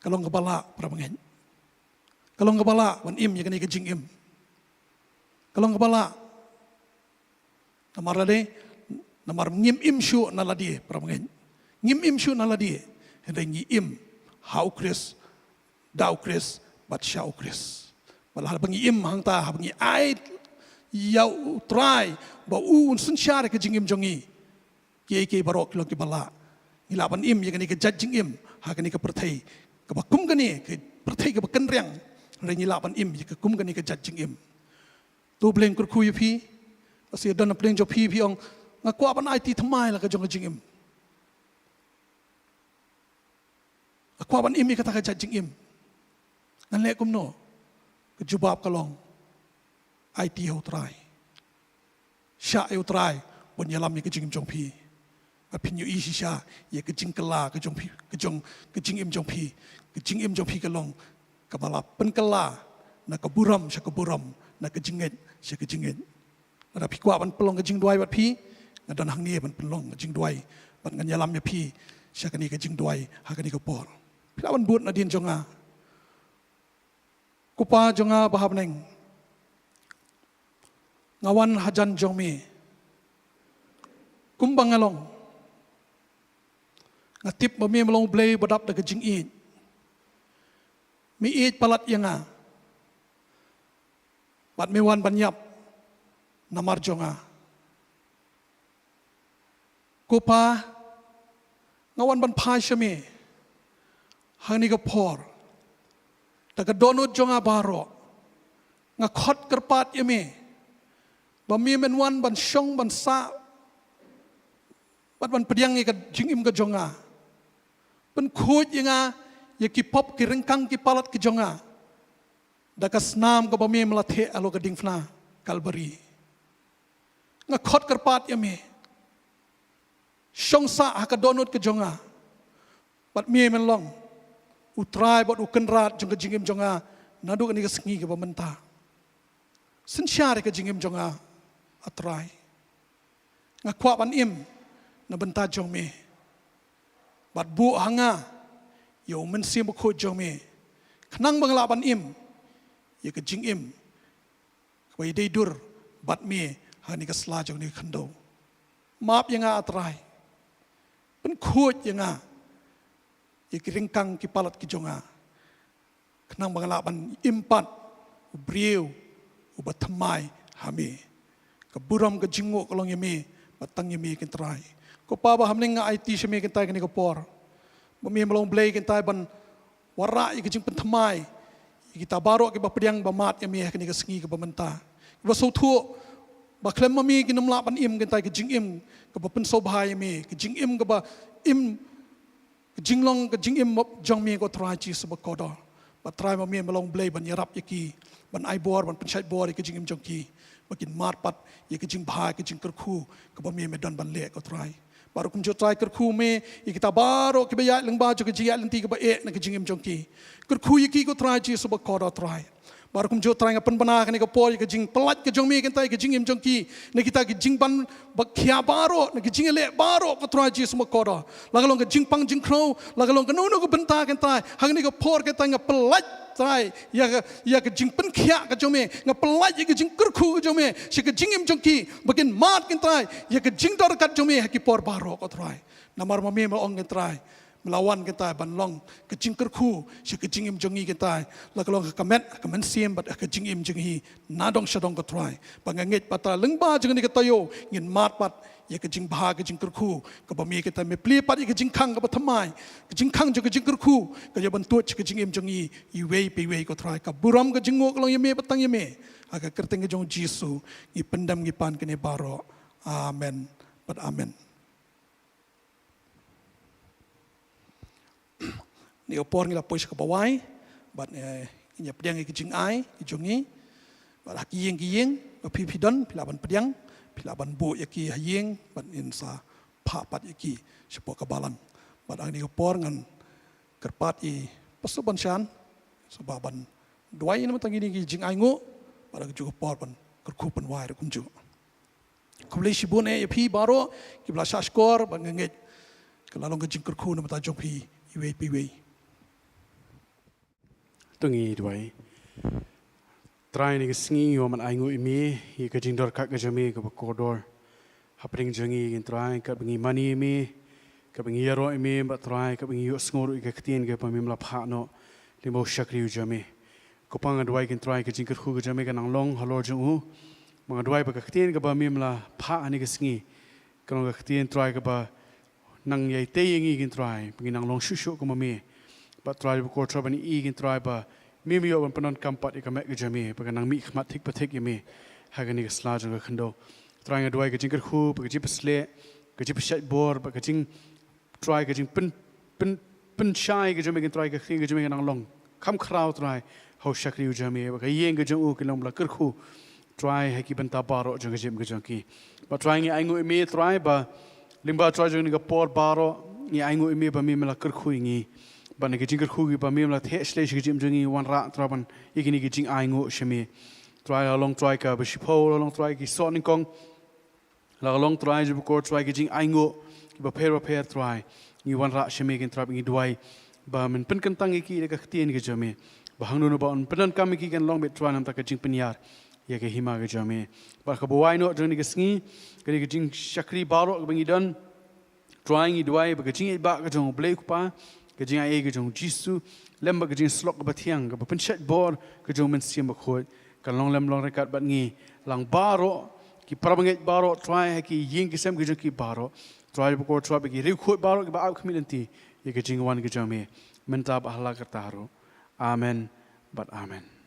Ka long kaba lah, para bangeit. Ka long kaba lah ban im ïa kane ka jingim. Ka long kaba lah. Namar lade, namar ngim im shuh na lade, para bangeit. Ngim im shuh na lade. Hynrei ngi im ha u Khrist, da u Khrist bad sha u Khrist. Bad haba ngi im hangta, haba ngi ai ïa u Trai ba u un synshar ïa ka jingim jong ngi, kiei kiei baroh ki long kiba lah. Ngi lah ban im ïa kane ka jait jingim ha kane ka pyrthei kaba kum kane, ka pyrthei kaba kynriang. Hynrei ngi lah ban im ïa ka kum kane ka jait jingim. To u Blei un kyrkhu ïa phi. Ba shi don na pdeng jong phi, phi ong, nga kwah ban aiti thymmai la ka jong ka jingim. Kwah ban im ïa kata ka jait jingim. Ngan leh kumno? Ka jubab ka long, aiti ha U Trai. Shah ïa U Trai ban ïalam ïa ka jingim jong phi. Ba phin ïohi shisha ïa ka jingkylla ka jong phi, ka jong, ka jingim jong phi. Ka jingim jong phi ka long kaba la pynkylla na ka burom sha ka burom, na ka jingngeit sha ka jingngeit. Lada phi kwah ban pynlong ka jingduwai bad phi, nga don hangne ban pynlong ka jingduwai bad ngan ïalam ïa phi sha kane ka jingduwai ha kane ka por. Phi lah ban bud nadien jong nga. Ko Pa jong nga ba ha bneng, nga wan hajan jong me kumba nga long. Nga tip ba me me long U Blei ba dap da ka jingïeit. Me ïeit palat ïa nga bad me wan ban ïap namar jong nga. Ko Pa, nga wan ban phai sha me ha kane ka por. Da ka dohnud jong nga baroh, nga khot kyrpad ïa me ba me men wan ban shong ban sah bad ban pdiang ïa ka jingim ka jong nga. Pynkhuid ïa nga ïa ki pop ki ryngkang ki palat ki jong nga da ka snam kaba me me la theh halor ka diengphna Kalbari. Nga khot kyrpad ïa me, shong sah ha ka dohnud ka jong nga. Bad me men long U Trai bad U Kynrad jong ka jingim jong nga naduh kane ka sngi kaba mynta. Synshar ïa ka jingim jong nga, A Trai. Nga kwah ban im na bynta jong me. Bad buh ha nga ïa U Mynsiem Bakhuid jong me, khnang ba nga lah ban im ïa ka jingim kaba ïadei dur bad me ha kane ka sla jong kane ka khyndew. Map ïa nga, A Trai. Pynkhuid ïa nga ïa ki ryngkang ki palat ki jong nga, khnang ba nga lah ban im pat u briew uba thymmai ha me. Ka burom ka jingnguh ka long ïa me bad tang ïa me, kynrad. Ko Pa ba ha bneng, nga aiti sha me kynrad kane ka por, ba me me long Blei kynrad ban wanrah ïa ka jingpynthymmai ïa kita baroh kiba pdiang ba mad ïa me ha kane ka sngi kaba mynta, kiba sngewthuh ba khlem ma me kin ym lah ban im kynrad ka jingim kaba pynsngewbha ïa me, ka jingim kaba im, ka jinglong, ka jingim jong me, ko Trai Jisu bakordor. Bad Trai, ma me me long Blei ban ïarap ïa ki, ban ai bor, ban pynshait bor ïa ka jingim jong ki, ba kin mad pat ïa ka jingbha, ka jingkyrkhu kaba me me don ban leh, ko Trai. Bad ruh kumjuh, Trai, kyrkhu me ïa kita baroh kiba ïaid lyngba jong ka jingïaid lynti kaba eh na ka jingim jong ki. Kyrkhu ïa ki, ko Trai Jisu bakordor, Trai. Bad ruh kumjuh, Trai, nga pynbna ha kane ka por ïa ka jingpyllait ka jong me kynrad ïa ka jingim jong ki na kita ki jingban bakhiah baroh, na ki jingïaleh baroh, ko Trai Jisu bakordor. La ka long ka jingpang jingkhrew, la ka long kano kano ka bynta kynrad, ha kane ka por kynrad nga pyllait, Trai, ïa ka, ïa ka jingpynkhiah ka jong me, nga pyllait ïa ka jingkyrkhu ka jong me sha ka jingim jong ki, ba kin mad kynrad ïa ka jingdor ryngkat jong me ha ki por baroh, ko Trai. Namar ma me me ong kynrad, me la wan kynrad ban long ka jingkyrkhu sha ka jingim jong ngi kynrad, la ka long ha ka met, ha ka mynsiem bad ha ka jingim jong ngi nadong shadong, ko Trai. Ba nga ngeit ba, Trai, lyngba jong kane ka taïew ngin mad pat ïa ka jingbha, ka jingkyrkhu kaba me kynrad me plie pat ïa ka jingkhang kaba thymmai, ka jingkhang jong ka jingkyrkhu, ka ïa ban tuid sha ka jingim jong ngi iwei pa iwei, ko Trai. Ka burom ka jingnguh ka long ïa me bad tang ïa me. Ha ka kyrteng ka jong U Jisu ngi pyndem ngi pan kane baroh. Amen bad amen. Kane ka por ngi la poi sha kaba wai bad, eh, ngin ïa pdiang ïa ki jingai ki jong ngi. Bad ha ki ïing ki ïing ba phi phi don, phi lah ban pdiang, phi lah ban buh ïa ki ha ïing bad ngin sa phah pat ïa ki shapoh ka balang. Bad ha kane ka por ngan kyrpad ïa i Pastor Banshan shuwa ban duwai na bynta kine ki jingainguh bad ha kajuh ka por ban kyrkhu pynwai ruh kumjuh. Khublei shibun eh ïa phi baroh kiba la shahshkor, bad nga ngeit ka la long ka jingkyrkhu na bynta jong phi iwei pa iwei. To ngin duwai. Trai, kane ka sngi ngi wan ban ainguh ïa me ïa ka jingdon ryngkat ka jong me kaba kordor hapdeng jong ngi, kynrad, katba ngi mane ïa me, katba ngi ïaroh ïa me, bad Trai, katba ngi ïohsngew ruh ïa ka ktien kaba me me la phah noh lyngba u shakri u jong me. Ko Pa, nga duwai, kynrad, ka jingkyrkhu ka jong me kan nang long halor jong u. Ma nga duwai ba ka ktien kaba me me la phah ha kane ka sngi kan long ka ktien, Trai, kaba nang ïai tei ïa ngi, kynrad, ba ngin nang long shuh shuh kum ma me. Bad Trai, bakordor, ban ïohi, kynrad, ba me me ïoh ban pyndonkam pat ïa ka met ka jong me ba kan nang mihkhmat thik pa thik ïa me ha kane ka sla jong ka khyndew. Trai, nga duwai ka jingkyrkhu, ba ka jingpynshlur, ka jingpynshait bor, ba ka jing Trai, ka jingpyn, pyn, pynshai ka jong me, kin Trai, ka ktien ka jong me kan nang long kham khraw, Trai, ha u shakri u jong me, ba ka ïing ka jong u kin long ba la kyrkhu, Trai, ha ki bynta baroh jong ka jingim ka jong ki. Bad Trai, ngi ainguh ïa me, Trai, ba lyngba, Trai, jong kane ka por baroh ngi ainguh ïa me ba me me la kyrkhu ïa ngi. Bad na ki jingkyrkhu kiba me me la theh shlei sha ka jingim jong ngi, wanrah, Trai, ban ïa kine ki jingainguh sha me. Trai, la long, Trai, kaba shiphew, la long, Trai, ki soh nyngkong, la long, Trai, jubukor, Trai, ki jingainguh kiba pher bapher, Trai, ngi wanrah sha me, kin Trai, ngi duwai ba men pynkyntang ïa ki da ka ktien ka jong me, ba hangno hangno ba yn pyndonkam ïa ki kan long beit, Trai, na ka bynta ka jingpynïar ïa ka hima ka jong me. Bad kaba wai noh jong kane ka sngi, kane ka jingshakri baroh kaba ngi don, Trai, ngi duwai ba ka jingïeit ba ka jong U Blei U Kpa, ka jingaiei ka jong U Jisu, lem bad ka jingïasyllok kaba thiang, kaba pynshait bor ka jong U Mynsiem Bakhuid, kan long lem long ryngkat bad ngi lang baroh, ki parabangeit baroh, Trai, ha ki ïing ki sem ka jong ki baroh, Trai, bad ko, Trai, bad ki riewkhuid baroh kiba ap khmih lynti ïa ka jingwan ka jong me, mynta bad ha la karta ruh. Amen bad amen.